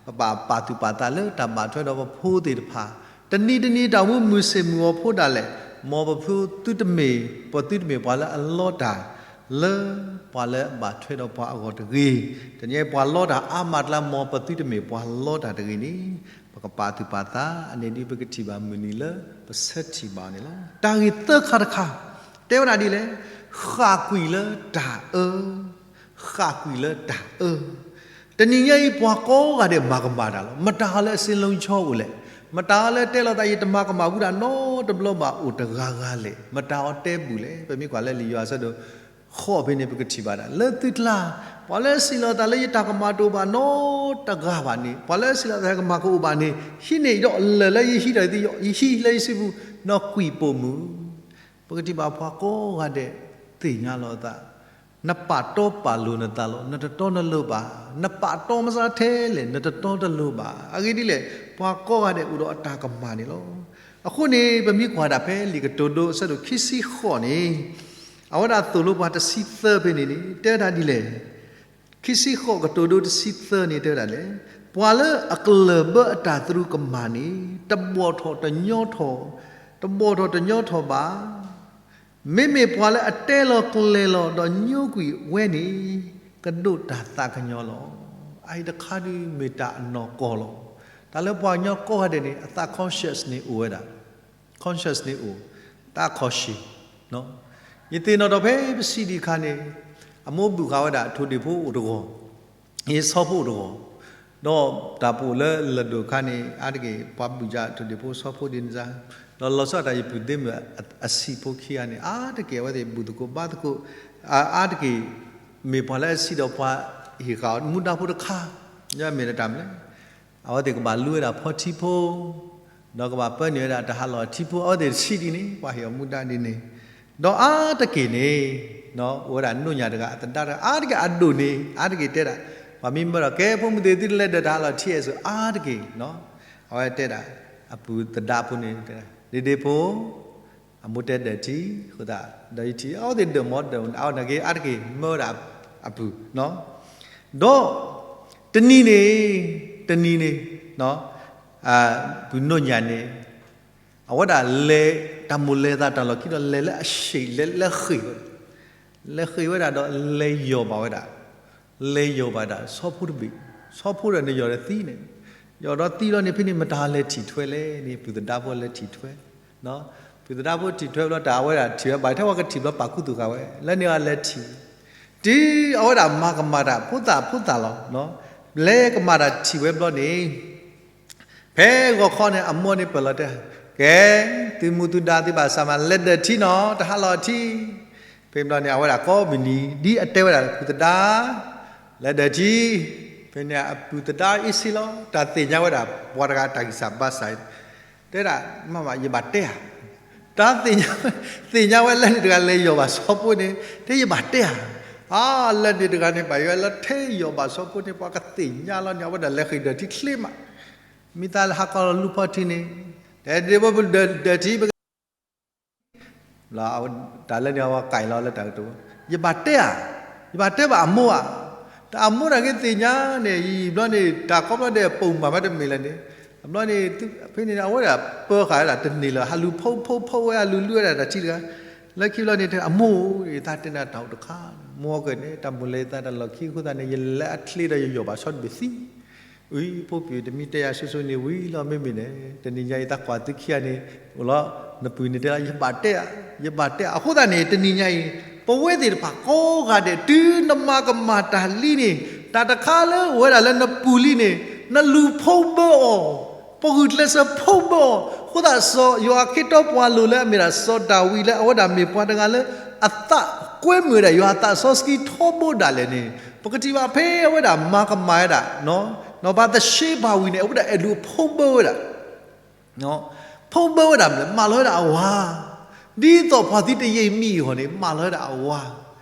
ပဘၣ်ပာ်သူၣ်ပာ်သးလၢတၢ်ဘၣ်ထွဲဒီးပဖိသ့ၣ်တဖၣ်, တနံၤတနံၤတၢ်အိၣ်မူမုၢ်ဆ့ၣ်မုၢ်ဂီၤဖိဒၣ်လဲာ်, မ်ပသုတမ့ၢ်, ပသုတမ့ၢ်ပှၤလၢအလီတၢ် လၢပှၤလၢအဘၣ်ထွဲဒီးပှၤအဂီၢ်တဂ့ၤ, တနံၤပှၤလီတၢ်အါမးကျါ မ်ပသုတမ့ၢ်ပှၤလီတၢ်တဂ့ၤန့ၣ်, ပကပာ်သူၣ်ပာ်သး အန့ၣ်ဒ်ပကထံၣ်ဘၣ်မုၢ်နံၤလၢပဆၢထံၣ်ဘၣ်အီၤန့ၣ်လီၤ. တၢ်ဂ့ၢ်သၢခါတခါ တဲဝဲဒၣ်ဒ်လဲၣ်, ဃၣ်ကွံာ်လၢတၢ်အၢ ဃၣ်ကွံာ်လၢတၢ်အၢ. တနံၤညါအံၤပှၤကိးဂၤဒဲးမၤကမၣ်တၢ်လီၤ. မတၤအီၤလၢအစ့လီၤဆီအိၣ်လဲၣ်, မတၤအီၤလၢတဲလိာ်သးယတမၤကမၣ်ဘူးဒၣ်နီတဘျီဘၣ်အိၣ်တဂၤဂၤလဲၣ်, မတၤအီၤတဲဘူးလဲၣ်. ပမ့ၢ်ကွၢ်လၢလံာ်ယိၤဟၣ်အဆၢဒိၣ်ဃိးဖဲန့ၣ် ပကထံၣ်ဘၣ်ဒၣ် လၢသုကျါ ပှၤလၢအစံးလီၤသးလၢယတၢ်ကမၣ်တအိၣ်ဘၣ်နီတဂၤဘၣ်န့ၣ်, ပှၤလၢအစံးလီၤသးယကမၣ်ကအိၣ်ဘၣ်န့ၣ် ဟံးန့ၢ်ဒီးလၢာ်လၢယဟံးဒီးသံ ယဟံးလၢယစုပူၤ နီၢ်ကွံာ်ပိာ်မုၣ် ပကထံၣ်ဘၣ်ပှၤကိးဂၤဒဲးသ့ၣ်ညါလီၤအသး, နပာ်တီပာ်လိၤနသးလီၤ, နတတီနလိၤဘၣ်, နပာ်တီမစါထဲလဲၣ် နတတီတလိၤဘၣ်. အဂ့ၢ်ဒ်လဲၣ်, ပှၤကိးဂၤဒဲးအိၣ်ဒီးအတၢ်ကမၣ်န့ၣ်လီၤ. အဃိန့ၣ် ပမ့ၢ်ကွၢ်ဒၣ်ဖဲလံာ်ကတိၤဒိအဆၢဒိၣ်ခံဆံဃိးန့ၣ်, အဝဲဒၣ်သိၣ်လိပှၤတဆံသၢဖဲန့ၣ်န့ၣ် တဲဝဲဒၣ်ဒ်လဲၣ်, ခံဆံဃိးကတိၤဒိတဆံသၢန့ၣ် တဲဝဲဒၣ်လဲၣ်, ပှၤလၢအကလၢၢ်ဘၢအတၢ်သရူးကမၣ်န့ၣ် တဘီၣ်ထီၣ်တညီထီၣ်, တဘီၣ်ထီၣ်တညီထီၣ်ဘၣ်. မ့မ့ၢ်ပှၤလၢအတဲလီၤကျဲၤလီၤဒီးညိကွံာ်ဝဲန့ၣ် ကဒိးတၢ်သးကညီၤလီၤ. အအံၤတခါဒုးမ့ၢ်တၢ်အနီၢ်ကီၢ်လီၤ. တၢ်လၢပှၤကညီကိးဂၤဒဲးန့ၣ် အသး conscious န့ၣ်အိၣ်ဝဲဒၣ်, conscious န့ၣ်အိၣ်, သးခီၣ်ရှံၣ် ယသ့ၣ်နီၣ်ထီၣ်ဖဲပစံးဒံးအခါန့ၣ်, အမိၢ်ဘုၣ်ဃာ်ဝဲဒၣ်ထိၣ်ဒ့ၣ်ဖိအိၣ်တဂီၢ်, ယဆီဖိအိၣ်တဂီၢ်, ဒီးတၢ်ပအိၣ်လၢလၢၢ်ဒိၣ်အခါန့ၣ် အါတက့ၢ် ပှၤဘုၣ်ယၤထိၣ်ဒ့ၣ်ဖိဆီဖိဒ်န့ၣ်စါ, ဒီးလီၤဆီဒၣ်တၢ်ယပုၢ်သ့မုၣ်အဆံးဖိခံဂၤန့ၣ် အါတက့ၢ်အဝဲသ့ၣ်ဘူၣ်သကိးဘါသကိး, အါတက့ၢ် မ့ၢ်ပှၤလၢအဆံးဒီးပှၤဟ့ၣ်ဃာ်အီၤမူဒါဖိတခါ, မ့ၢ်မတၤလဲၣ် အဝဲသ့ၣ်ကဘၣ်လူဝဲဒၣ်ဖီထံဖိ, ဒီးကဘၣ်ပၢနုာ်ဝဲဒၣ်တၢ်ဟးလီၤထံဖိ, အဝဲသ့ၣ်တဆံးဒ်န့ၣ် ပှၤဟ့ၣ်အီၤမူဒါဒ်န့ၣ်, ဒီးအါတက့ၢ်န့ၣ်, အိၣ်ဝဲဒၣ်နိၣ်ညၣ်တဂၤ အသဒါတဂၤ အါတက့ၢ်အဒိၣ်န့ၣ် အါတက့ၢ်တဲဒၣ်, ပှၤမ့ၢ်မၢဒီး ကဲဖိမုၣ်သ့ၣ်သုတလဲၤဒၢးတၢ်ဟးလီၤထံဧါ အဝဲသ့ၣ်အါတက့ၢ်, အဝဲတဲဒၣ်, အပုၢ်သဒါဖိန့ၣ်တဲဒၣ် ဒ့ဒ့ဖိ အမိၢ်တဲဒၢးထံအဃိသတး ဒီးယထံၣ် အဝဲသ့ၣ်ဒၢးမီဒၢး အဝဲနာ်က့ အါတက့ၢ်မၢဝဲဒၣ်အပုၢ်, ဒီးတနံၤန့ၣ်, တနံၤန့ၣ်, ပုၢ်နိၣ်ညၣ်န့ၣ် အဝဲဒၣ်လဲၤတၢ်မိၣ်လဲၤသးတၢ်လီၢ်ခံဒီး လဲၤလၢအဆံး လဲၤလဲၤဃ့ၢ်ဝဲ, လဲၤဃ့ၢ်ဝဲဒၣ်ဒီးလဲၤယီၢ်ဘၣ်ဝဲဒၣ်, လဲၤယီၢ်ဘၣ်ဝဲဒၣ် ဆီဖိတဘ့ၣ်, ဆီဖိဒီးန့ၣ်ယီၢ်ဒီးသံန့ၣ်, ယီၢ်ဒီးသံလီၤန့ၣ် ဖဲန့ၣ်မတၤလဲၤထံၣ်ထွဲလဲၣ်န့ၣ် ပုၢ်သဒါဖိလဲၤထံၣ်ထွဲ, ပုၢ်သဒါဖိထံၣ်ထွဲဘျီတၢ်အဝဲဒၣ်ထံၣ်ဝဲဘၣ်ထဲဝဲကထံၣ်ဘျီပာ်ခူသူၣ်ဃာ်ဝဲ လၢန့ၣ်အလဲၤထံၣ်, တုၤအဝဲဒၣ်မၤကမၣ်တၢ်ဖိသၣ်ဖိသၣ်လီၤ, လဲၤကမၣ်တၢ်ထံၣ်ဝဲဘျီန့ၣ် ဖဲဂီၤခီန့ၣ် အမိၢ်န့ၣ်ပၢၢ်လီၤတဲ, ကဲ, သုမူသုဒါသုဘၣ်ဆၣ်မး လဲၤဒၢးထံနီၤ တဟးလီၤထံ, ဖဲဘျီန့ၣ် အဝဲဒၣ်ကိးမုၢ်နံၤ ဒ်အတဲဝဲဒၣ်ပုၢ်သဒါ, လဲၤဒၢးထံ, ဖဲန့ၣ်အပုၢ်သဒါအ့ၣ်စ့လီၤ တၢ်သ့ၣ်ညါဝဲဒၣ် ပှၤတဂၤတၢ်ဂံၢ်စၢ်ဘါစၢ်, တဲဒၣ်, မ့ၢ်မး ယဘၣ်တဲဧါ, တၢ်သ့ၣ်ညါ, သ့ၣ်ညါဝဲလၢန့ၣ်တဂၤလဲၤယီၢ်ဘၣ်ဆီဖိန့ၣ် တဲယဘၣ်တဲဧါ, အါ လၢန့ၣ်တဂၤန့ၣ် ဘၣ်ယွၤလၢထဲယီၢ်ဘၣ်ဆီဖိန့ၣ် ပှၤကသ့ၣ်ညါလီၤန့ၣ် အဝဲဒၣ်လဲၤဃ့ၢ်ဒၢးထံချ့မး မ့ၢ်သးလၢဟးကီလီၤလူၤဖီထံန့ၣ်, တဲဒၣ်ပဒၢးထံပက တၢ်လၢန့ၣ်အဝဲကၢ်လီၤလၢတၢ်ကတိၤ, ယဘၣ်တဲဧါ, ယဘၣ်တဲဘၣ်အမိၢ်ဧါ, တၢ်အမိၢ်တၢ်ကသ့ၣ်ညါန့ၣ် ယံာ်ဘျီန့ၣ် တၢ်ကီဘျီဒဲးပိာ်မုၣ်မးမ့တမ့ၢ်လၢၤန့ၣ်, ဘျီန့ၣ် ဖဲန့ၣ် အဝဲဒၣ်ပၢဃာ်ဝဲဒၣ်တန့ၢ်လၢၤ ဟးလူၤဖိဖိဖိဝဲ ဟးလူၤလုၢ်ဝဲဒၣ်တၢ်ထံတဂၤ, လၢခံဘျီန့ၣ် တဲအမိၢ်, ယသးတဲနၤတၢ်အိၣ်တခါ, မိၢ်ကၢၢ်န့ၣ် တၢ်မိၣ်လဲၤသးတၢ်လီၢ်ခံအဃိသတးန့ၣ် ယလဲၤအချ့ဒီးယယီၢ်ဘၣ်ဆီတဘ့ၣ်သံ အံၤ ဖိပံၤတမံၤတဲယၤဆိဆိန့ၣ်ဝံၤလီၤ မ့မ့ၢ်န့ၣ် တနံၤညါအံၤသးကွၢ်သုခံဂၤန့ၣ် အိၣ်လီၤ နပုၢ်န့ၣ်တဲလီၤ ယဘၣ်တဲဧါ, ယဘၣ်တဲဧါ. အဃိသတးန့ၣ် တနံၤညါအံၤ ပဝဲသ့ၣ်တဖၣ်ကိးဂၤဒဲး တုၤနမၤကမၣ်တၢ်လံန့ၣ် တၢ်တခါလၢအိၣ်ဝဲဒၣ်လၢနပူၤလံန့ၣ် နလူၤဖီၣ်ဘၢအီၤ, ပဂုာ်ကျဲးစၢးဖီၣ်ဘၢအီၤ, အဃိသတးစီၤယိၤဟၣ်ခ့တီပှၤလိၤလၢအမ့ၢ်ဒၣ်စီၤဒၤဝံး လၢအဝဲဒၣ်မ့ၢ်ပှၤတဂၤလၢ အသးကွဲမုာ်ဝဲဒၣ်ယွၤအသးစီဆှံထီဘိဒၣ်လဲာ်န့ၣ် ပကထံၣ်ဘၣ်ဖဲအဝဲဒၣ်မၤကမၣ်ဝဲဒၣ် ဘၣ်သရှ့ဘၤဝံၤန့ၣ် အဝဲဒၣ်အဲၣ်ဒိးဖီၣ်ဘၢဝဲဒၣ် ဖီၣ်ဘၢဝဲဒၣ်မ့ၢ် မၢလီၤဝဲဒၣ်အဝၤ, ဒ်သိးပှၤသံတယံာ်မံအဂီၢ်န့ၣ် မၢလီၤဝဲဒၣ်အဝၤ,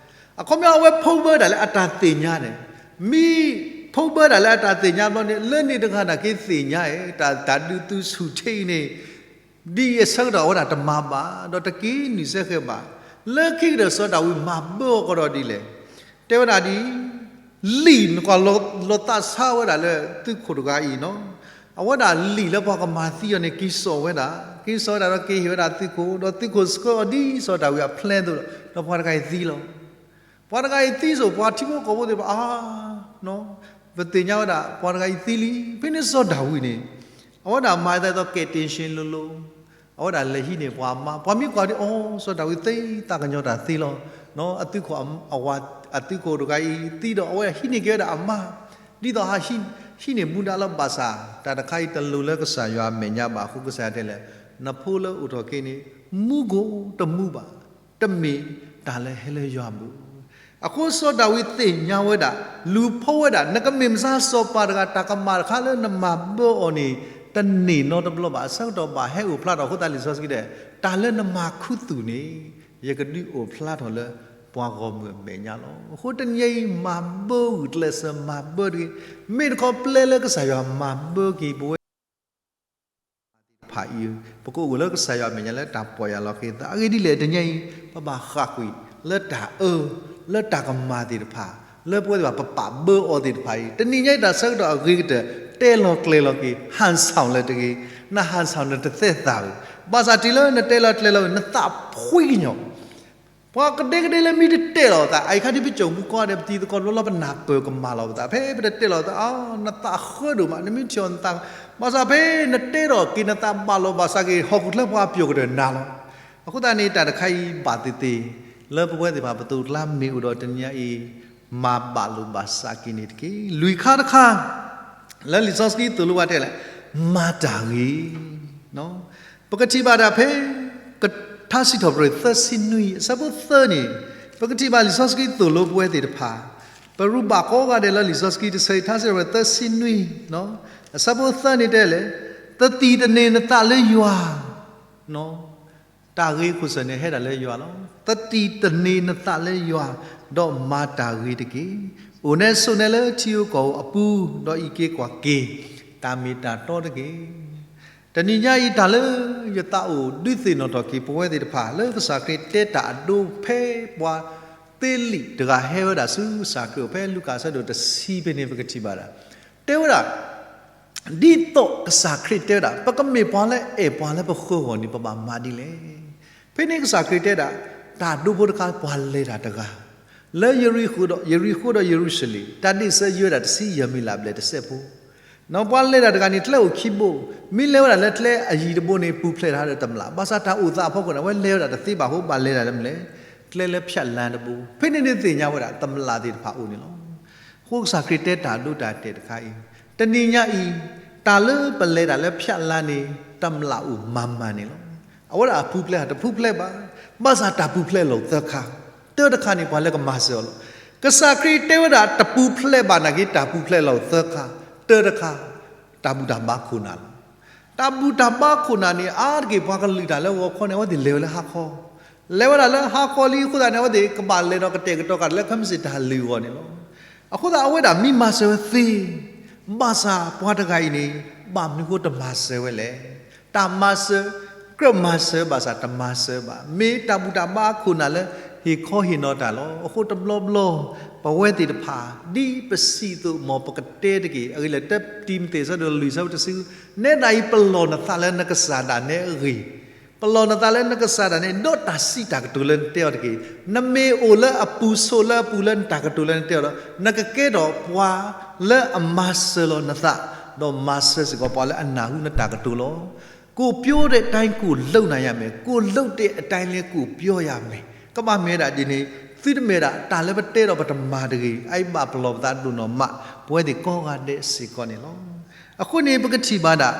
အခီပညီအဝဲဖီၣ်ဘၢဒၣ်လၢအတၢ်သ့ၣ်ညါန့ၣ်, မ့ၢ်ဖီၣ်ဘၢဒၣ်လၢအတၢ်သ့ၣ်ညါဘျီန့ၣ် လၢန့ၣ်တဂၤနာ်က့သ့ၣ်ညါအံၤ တၢ် တၢ်ဒုးသုဆူၣ်ထံအံၤန့ၣ် ဒ်အံၤအဆၢကတီၢ်အဝဲဒၣ်တမၤဘၣ် ဒီးတက့ၤနုာ်စဲဃဲၤဘၣ်, လၢခံကတၢၢ်စီၤဒၤဝံးမၤဘၢအီၤကဒီးဒ်လဲၣ်, တဲဝဲဒၣ်ဒ် လံာ်နကွၢ်လီၤသးဆါဝဲဒၣ်လၢသုးခိၣ်တဂၤအံၤနီၤ, အဝဲဒၣ်လံာ်လၢပှၤကမၤသံအီၤန့ၣ် က့ၤစိာ်ဝဲဒၣ်, က့ၤစိာ်ဝဲဒၣ်ဒီးက့ၤဟ့ၣ်ဝဲဒၣ်သုးခိၣ်, ဒီးသုးခိၣ်ဆှၢအီၤဒ်စီၤဒၤဝံးအ plan အသိးဒီး ဒီးပှၤတဂၤအံၤသံလီၤ. ပှၤတဂၤအံၤသံစိၤ ပှၤထံဖိကီၢ်ဖိသ့ၣ်တဖၣ် အါ ပသ့ၣ်ညါဝဲဒၣ် ပှၤတဂၤအံၤသံလံ. ဖဲန့ၣ်စီၤဒၤဝံးန့ၣ် အဝဲဒၣ်မၤသးဒ်သိးကဲတ့ၢ်ဆ့လိၤလိၤ, အဝဲဒၣ်လဲၤဟံးန့ၢ်ပှၤမါ, ပှၤမ့ၢ်ကွၢ်ဒ်အီၤ စီၤဒၤဝံးသ့သးကညီၤတၢ်သ့လီၤ. အသုးခိၣ်တဂၤအံၤသံဒီး အဝဲဟံးန့ၢ်က့ၤဝဲဒၣ်အမါ, ဒ်သိးဟံးန့ၢ်မူဒါလီၤ. ဘၣ်ဆၣ် တၢ်တခါအံၤတလိၤလၢကစၢ်ယွၤအမဲာ်ညါဘၣ်အဃိ ကစၢ်ယွၤတဲလဲၣ်, နဖိလၢအိၣ်ထီၣ်က့ၤန့ၣ် မူခိၣ်တမူဘၣ်, တမ့ၢ်တၢ်လၢဟဲလၢယွၤအပူၤ. အဃိစီၤဒၤဝံးသ့ၣ်ညါဝဲဒၣ်, လူၤဖီၣ်ဝဲဒၣ်, နကမ့ၢ်မဆါစီၤပၤတဂၤ တၢ်ကမၣ်တခါလၢနမၤဘၢအီၤန့ၣ် တန့ၢ်နီတဘျီဘၣ်, အဆၢကတီၢ်ဘၣ်ဟဲအိၣ်ဖျါထီၣ်အဃိသတး လံာ်စီဆှံတဲ, တၢ်လၢနမၤခူသူၣ်န့ၣ် ယကဒုးအိၣ်ဖျါထီၣ်လၢပှၤဂီၢ်မုၢ်အမဲာ်ညါလီၤ. အဃိတနံၤအံၤ မၤဘၢဂုာ်ကျဲးစၢးမၤဘၢတဂ့ၤ, မ့ၢ်တခီပျဲလၢကစၢ်ယွၤမၤဘၢက့ၤပဝဲ သ့ၣ်တဖၣ်အံၤ, ပကအိၣ်လၢကစၢ်ယွၤအမဲာ်ညါလၢတၢ်ပီၢ်ယၢ်လီၤက့ၤသး. အဂ့ၢ်ဒ်လဲၣ် တနံၤအံၤ ပဘၣ်ဃၣ်ကွံာ်လၢတၢ်အၢ, လၢတၢ်ကမၣ်သ့ၣ်တဖၣ်, လၢပဝဲသ့ၣ်တဖၣ် ပပာ်ဘၢအီၤသ့ၣ်တဖၣ်အံၤ တနံၤညါအံၤ တၢ်ဆၢကတီၢ်အဂ့ၤကတၢၢ် တဲလီၤကျဲၤလီၤက့ၤ ဟၣ်ဆၣ်လၢတဂ့ၤ, နဟၣ်ဆၣ်နတသဲသးဧၢ, ဘၣ်ဆၣ်တုၤလၢနတဲလီၤကျဲၤလီၤက့ၤ နသးဖှံကညီၤ ပှၤကဒဲကဒဲလၢမ့ၢ်တတဲလီၤသး, အအံၤခါဒ်ပစိာ်မူကီၢ်ဒီး ပတံၤသကိးတဘျီလီၤ ပနၢ်ပၢၢ်ကမၣ်လီၤပသး, ဖဲပတတဲလီၤသး အါ နသးဃၢဒိၣ်မး, နမ့ၢ်ထံၣ်အီၤနသး, ဘၣ်ဆၣ်ဖဲ နတဲထီၣ်က့ၤနသးဘၣ်လိာ်ဘၣ်စးက့ၤ ဟီၣ်ခိၣ်ချၢပှၤပျီၢ်ကတၢၢ်နၤလီၤ. အဃိသတးန့ၣ် တၢ်တခါအံၤဘၣ်သ့ၣ်သ့ၣ် လၢပဝဲသ့ၣ်တဖၣ်ပသိးကျါမ့ၢ်အိၣ်ဒီးတနံၤညါအံၤ မၤဘၣ်လိာ်ဘၣ်စးက့ၤန့ၣ်တက့ၢ်. လွံၢ်ခါတခါ လၢလံာ်စီဆှံသိၣ်လိပှၤတဲလဲၣ်, မၤတၢ်ဂ့ၤ ပကထံၣ်ဘၣ်ဒၣ်ဖဲ ထါစံးထီၣ်ပတြၢၤသၢဆံနွံ အဆၢဖိသၢန့ၣ်, ပကထံၣ်ဘၣ်လံာ်စီဆှံသိၣ်လိပဝဲသ့ၣ်တဖၣ်, ပရူးဘၣ်ကိးဂၤဒဲးလၢလံာ်စီဆှံတဆၢအံၤ ထါစံးထီၣ်ပတြၢၤသၢဆံနွံ အဆၢဖိသၢန့ၣ်တဲလဲၣ်, သတံၢ်သန့ၤနသးလၢယွၤ တၢ်ဂ့ၤခိၣ်စၢၢ်န့ၣ်ဟဲဒၣ်လၢယွၤလီၤ. သတံၢ်သန့ၤနသးလၢယွၤ, ဒီးမၤတၢ်ဂ့ၤတက့ၢ်. အိၣ်နဲဆိးနဲလၢထံဧိၤကီၢ်ဧိၤအပူၤ, ဒီးအံးက့ၤကွၢ်က့ၤ တၢ်မ့ၢ်တၢ်တီတက့ၢ်. တနံၤညါအံၤတၢ်လၢယသးအိၣ်ဒုးသ့ၣ်နီၣ်ထီၣ်က့ၤပဝဲသ့ၣ်တဖၣ် လၢကစၢ်ခရံာ်တဲတၢ်အဒိဖဲပှၤသ့လံာ်တဂၤဟဲဝဲဒၣ်ဆူကစၢ်ခရံာ်အအိၣ် ဖဲလူၤကၣ်အဆၢဒိၣ်တဆံဖဲန့ၣ် ပကထံၣ်ဘၣ်ဒၣ် တဲဝဲဒၣ် ဒ်သိးကစၢ်ခရံာ်တဲဝဲဒၣ် ပကမ့ၢ်ပှၤလၢအဲၣ်ပှၤလၢပဃၢၤအဂီၢ်န့ၣ် ပဘၣ်မၤဒ်လဲၣ်. ဖဲန့ၣ်ကစၢ်ခရံာ်တဲဒၣ် တၢ်ဒိဖိတခါ ပှၤလဲၤတၢ်တဂၤ လၢယရံၤဃိၤဒီး ယရံၤဃိၤဒီးယရူၤၡလ့ၣ် တၢ်ဒ့ၣ်စၢၤယဲဝဲဒၣ်တဆံယဲၢ်မံးလးဘျဲၣ်တစဲးဖိ ပှၤလဲၤတၢ်တဂၤန့ၣ် ကျဲအိၣ်ခံဘိ, မ့ၢ်လဲၤဝဲဒၣ်လၢကျဲအယံၤတဘိန့ၣ် ပူၤဖျဲးတၢ်ဒီးတမျၢ်, ဘၣ်ဆၣ်တၢ်အိၣ်သးအဖီခိၣ်န့ၣ် အဝဲလဲၤဝဲဒၣ်တသ့ဘၣ်အဃိ ဘၣ်လဲၤဒၣ်လၢမနုၤလဲၣ်, ကျဲလၢဖၠၣ်လါတဘိ, ဖဲန့ၣ်န့ၣ်သ့ၣ်ညါဝဲဒၣ် တမျၢ်သ့ၣ်တဖၣ်အိၣ်န့ၣ်လီၤ. အဃိကစၢ်ခရံာ်တဲတၢ်ဒိတၢ်တဲာ်တခါအံၤ, တနံၤညါအံၤ တၢ်လၢပလဲၤတၢ်လၢဖၠၣ်လါန့ၣ် တမျၢ်အိၣ်မၤမၤန့ၣ်လီၤ. အဝဲဒၣ်အပူၤဖျဲးဧါ တပူၤဖျဲးဘၣ်, ဘၣ်ဆၣ်တၢ်ပူၤဖျဲးလီၤသၢခါ, တၢတခါန့ၣ် ပှၤလၢကမၤစၢၤအီၤလီၤ. ကစၢ်ခရံာ်တဲဝဲဒၣ်တပူၤဖျဲးဘၣ်နာ်က့ တၢ်ပူၤဖျဲးလီၤသၢခါ, တၢတခါ တၢ်ဘူၣ်တၢ်ဘါခိၣ်နၢ်လီၤ. တၢ်ဘူၣ်တၢ်ဘါခိၣ်နၢ်န့ၣ် အါတက့ၢ်ပှၤကလုာ်တၢ်လၢဂီၤခီန့ၣ် အဝဲသ့ၣ်လဲၤဝဲလၢဟါခီ, လဲၤဝဲဒၣ်လၢဟါခီလံအဃိသတးန့ၣ် အဝဲသ့ၣ်ကဘၣ်လဲၤဒီးကတဲာ်ကတီၤကဒီးလၢခဲမုၢ်ဆ့ၣ်တၢ်လုၢ်အဂီၢ်န့ၣ်လီၤ. အဃိသတးအဝဲဒၣ်မ့ၢ်မၤစၢၤဝဲသ့, ဘၣ်ဆၣ်ပှၤတဂၤအံၤန့ၣ် ဘၣ်မနုၤဃိတမၤစၢၤဝဲလဲၣ်. တၢ်မၤစၢၤ, ကြၢးမၤစၢၤဘၣ်ဆၣ်တမၤစၢၤဘၣ်, မ့ၢ်တၢ်ဘူၣ်တၢ်ဘါခိၣ်နၢ်လၢဟ့ၣ်ခီဟ့ၣ်နီၤတၢ်လီၤ. အဃိတဘျီဘျီ ပဝဲသ့ၣ်တဖၣ် ဒ်ပစံးအသိး မ်ပကတဲတက့ၢ်. အဂ့ၢ်လၢ တၢတံၤမသ့း အဆၢဒိၣ်လွံၢ် အဆၢဖိတဆံ, နဲဒၣ်အံၤ ပလီၢ်နသးလၢနကစၢ်ဒၣ်နဲအဂ့ၢ်, ပလီၢ်နသးလၢနကစၢ်ဒၣ်နဲ ဒီးတၢ်စံးတၢ်ကတိၤလၢနတဲအီၤတက့ၢ်. နမ့ၢ်အိၣ်လၢအပူၤ ဆိးလၢအပူၤလၢနတၢ်ကတိၤလၢနတဲအီၤဒီး နကကဲထီၣ်ပှၤလၢအမၤစၢၤလီၤနသး, ဒီးမၤစၢၤစ့ၢ်ကီးပှၤလၢအနၢ်ဟူနတၢ်ကတိၤလီၤ. ကိုယ်ပြောတဲ့အတိုင်း ကိုယ်လုပ်နိုင်ရမယ်, ကိုယ်လုပ်တဲ့အတိုင်းလည်း ကိုယ်ပြောရမယ်. ကဘၣ်မ့ၢ်ဝဲဒၣ်ဒ်န့ၣ် သုတမ့ၢ်ဒၣ်တၢ်လၢပတဲဒီးပတမၤတဂ့ၤ, အအံၤဘၣ်ပလီၢ်ပသးဒိၣ်နီၢ်မး ပဝဲသ့ၣ်ကိးဂၤဒဲးစ့ၢ်ကီးန့ၣ်လီၤ. အဃိန့ၣ် ပကထံၣ်ဘၣ်ဒၣ်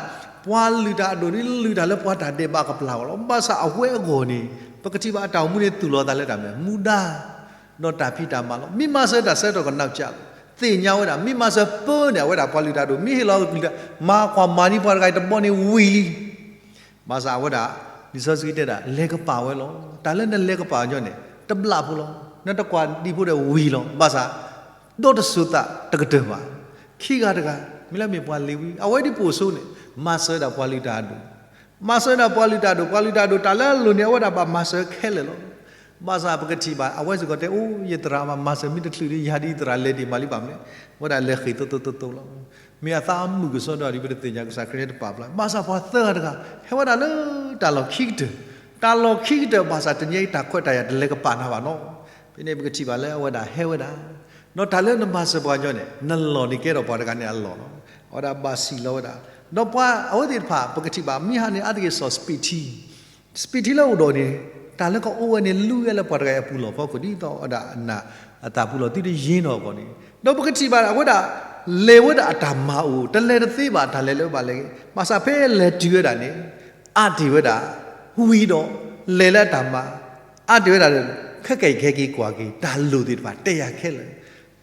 ပှၤလုၢ်တၢ်အဒိၣ်ဒ်လုၢ်တၢ်လၢပှၤတၢ်ဒဲးဘးကပျၢ်အီၤလီၤ. ဘၣ်ဆၣ်အဝဲအဂီၢ်န့ၣ် ပကထံၣ်ဘၣ်အတၢ်အိၣ်မူန့ၣ်သူၣ်လီၤသးလၢတၢ်မနုၤလဲၣ်, မူဒါ ဒီးတၢ်ဖံးတၢ်မၤလီၤ. မ့ၢ်မၤစၢၤတၢ်ဆၢကတီၢ်ကနၣ်ကၠး, သ့ၣ်ညါဝဲဒၣ် မ့ၢ်မၤစၢၤပၢန့ၣ် အဝဲဒၣ်ပှၤလုၢ်တၢ်အဒိၣ် မ့ၢ်ဟ့ၣ်လီၤကလုၢ်တၢ် မၤကွၢ်မၤဒ်ပှၤတဂၤအံၤတဘီန့ၣ်ဝံၤလံ ဘၣ်ဆၣ်အဝဲဒၣ် လံာ်စီဆှံတဲဒၣ် လဲၤကပာ်ဝဲလီၤ. တၢ်လၢနလဲၤကပာ်အီၤညီန့ၣ် တဘျးဖိလီၤ. နတကွၢ်ဒံးဖိဒီးဝံၤလီၤ. ဘၣ်ဆၣ် ဒီတစိၤသးတကတၢၢ်ဘၣ်. ခံဂၤတဂၤ မ့ၢ်လၢမ့ၢ်ပှၤလ့ၤဝံ အဝဲဒ်ပိာ်စိန့ၣ် မၤစၢၤဒၣ်ပှၤလုၢ်တၢ်အဒိၣ်, မၤစၢၤဒၣ်ပှၤလုၢ်တၢ်အဒိၣ်, ပှၤလုၢ်တၢ်အဒိၣ် တၢ်လၢအလိၣ်န့ၣ် အဝဲဒၣ်ဘၣ်မၤစၢၤခဲလၢာ်လီၤ. ဘၣ်ဆၣ်ပကထံၣ်ဘၣ် အဝဲစ့ၢ်ကီးတဲ အိၣ် ယသရၣ်မၤစၢၤမ့ၢ်တချုးဒီး ယၤဒ်ယသရၣ်လဲၤဒံးမးလံဘၣ်မနုၤလဲၣ်, အဝဲဒၣ်လဲၤဃ့ၢ်သိသိသိသိလီၤ. မ့ၢ်အသးမုာ်ကစီဒီးဒ်ပတသ့ၣ်ညါ ကစၢ်ခရံာ်ဟဲတပာ်ဖျါ, ဘၣ်ဆၣ်ပှၤသၢဂၤတဂၤ ဟဲဝဲဒၣ်လၢတၢ်လီၢ်ခံကတၢၢ်, တၢ်လီၢ်ခံကတၢၢ် ဘၣ်ဆၣ်တနံၤအံၤတၢ်ခွဲးတၢ်ယာ်တလဲၤကပာ်နၤဘၣ်နီၤ. ဖဲန့ၣ်ပကထံၣ်ဘၣ်လၢအဝဲဒၣ်ဟဲဝဲဒၣ် ဒီးတၢ်လၢနမၤစၢၤပှၤကညီန့ၣ် နလီၢ်န့ၣ်ကဲထီၣ်ပှၤတဂၤန့ၣ်အလီၢ်လီၤ. အဝဲဒၣ်ဘၣ်စံၣ်လီၤဝဲဒၣ်, ဒီးပှၤအဝဲသ့ၣ်တဖၣ် ပကထံၣ်ဘၣ် မ့ၢ်ဟးန့ၣ်အါတက့ၢ်စီၤစပံးထံ စပံးထံလၢအိၣ်ဒီးန့ၣ် တၢ်လၢကအိၣ်ဝဲန့ၣ် လူဝဲလၢပှၤတဂၤအပူၤလီၢ်ဖီခိၣ် ဒ်သိးဝဲဒၣ်အနၢ်အတၢ်ပူၤလီၢ်သုတယ့ၢ်နီၢ်အဂီၢ်န့ၣ်, ဒီးပကထံၣ်ဘၣ်အဝဲဒၣ် လဲၤဝဲဒၣ်အတၢ်မၤအိၣ် တလဲၤတသ့ဘၣ် တၢ်လဲၤလၢဘၣ်လဲၤဂ့ၤ, ဘၣ်ဆၣ်ဖဲလဲၤတုၤဝဲဒၣ်န့ၣ် အါတ့ၢ်ဝဲဒၣ် ဝံၤဒီး လဲၤလၢအတၢ်မၤ အါတ့ၢ်ဝဲဒၣ် ခဲကနံၣ်ခဲကနံၣ်ကွၢ်က့ၤ တၢ်လိၣ်သ့ၣ်တဖၣ်တဲယၤခဲလၢာ်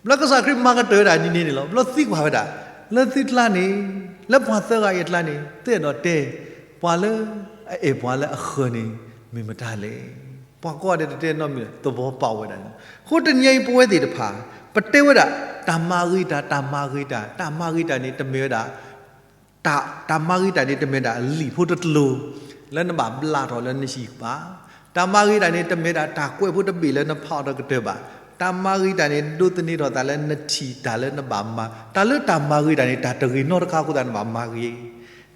ဘျီကစၢ်ခရံာ်မၤကတၢၢ်ဝဲဒၣ်ဒ်န့ၣ်န့ၣ်လီၤ. ဘျီသံကွၢ်ဝဲဒၣ် လၢသုကျါန့ၣ် လၢပှၤသၢဂၤအံၤအကျါန့ၣ် သုအဲၣ်ဒိးတဲ ပှၤလၢအအဲၣ်ပှၤလၢအဃၢၤန့ၣ် မ့ၢ်မတၤလဲၣ်. ပှၤကိးဂၤဒဲးတတဲနီတမံၤ သဘီပာ်ဝဲဒၣ်န့ၣ်လီၤ. အဃိတနံၤအံၤပဝဲသ့ၣ်တဖၣ် ပတဲဝဲဒၣ် တၢ်မၤဂ့ၤတၢ် တၢ်မၤဂ့ၤတၢ် တၢ်မၤဂ့ၤတၢ်န့ၣ် တမ့ၢ်ဝဲဒၣ် တၢ် တၢ်မၤဂ့ၤတၢ်န့ၣ် တမ့ၢ်ဒၣ်လံာ်ဖိတကျိၤ လၢနဘၣ်ဘျးထီၣ်လၢနဟံၣ်ဘၣ်. တၢ်မၤဂ့ၤတၢ်န့ၣ် တမ့ၢ်ဒၣ်တၢ်ကွဲးဖိတဘ့ၣ်လၢနဖးအီၤဒီးကတၢၢ်ဘၣ်. တၢ်မၤဂ့ၤတၢ်န့ၣ် ဒိးသန့ၤထီၣ်သးလၢနထံၣ်တၢ်လၢနဘၣ်မၤ, တၢ်လၢတၢ်မၤဂ့ၤတၢ်န့ၣ် တၢ်တဂ့ၤနီတခါအဃိသတးနဘၣ်မၤဂ့ၤ.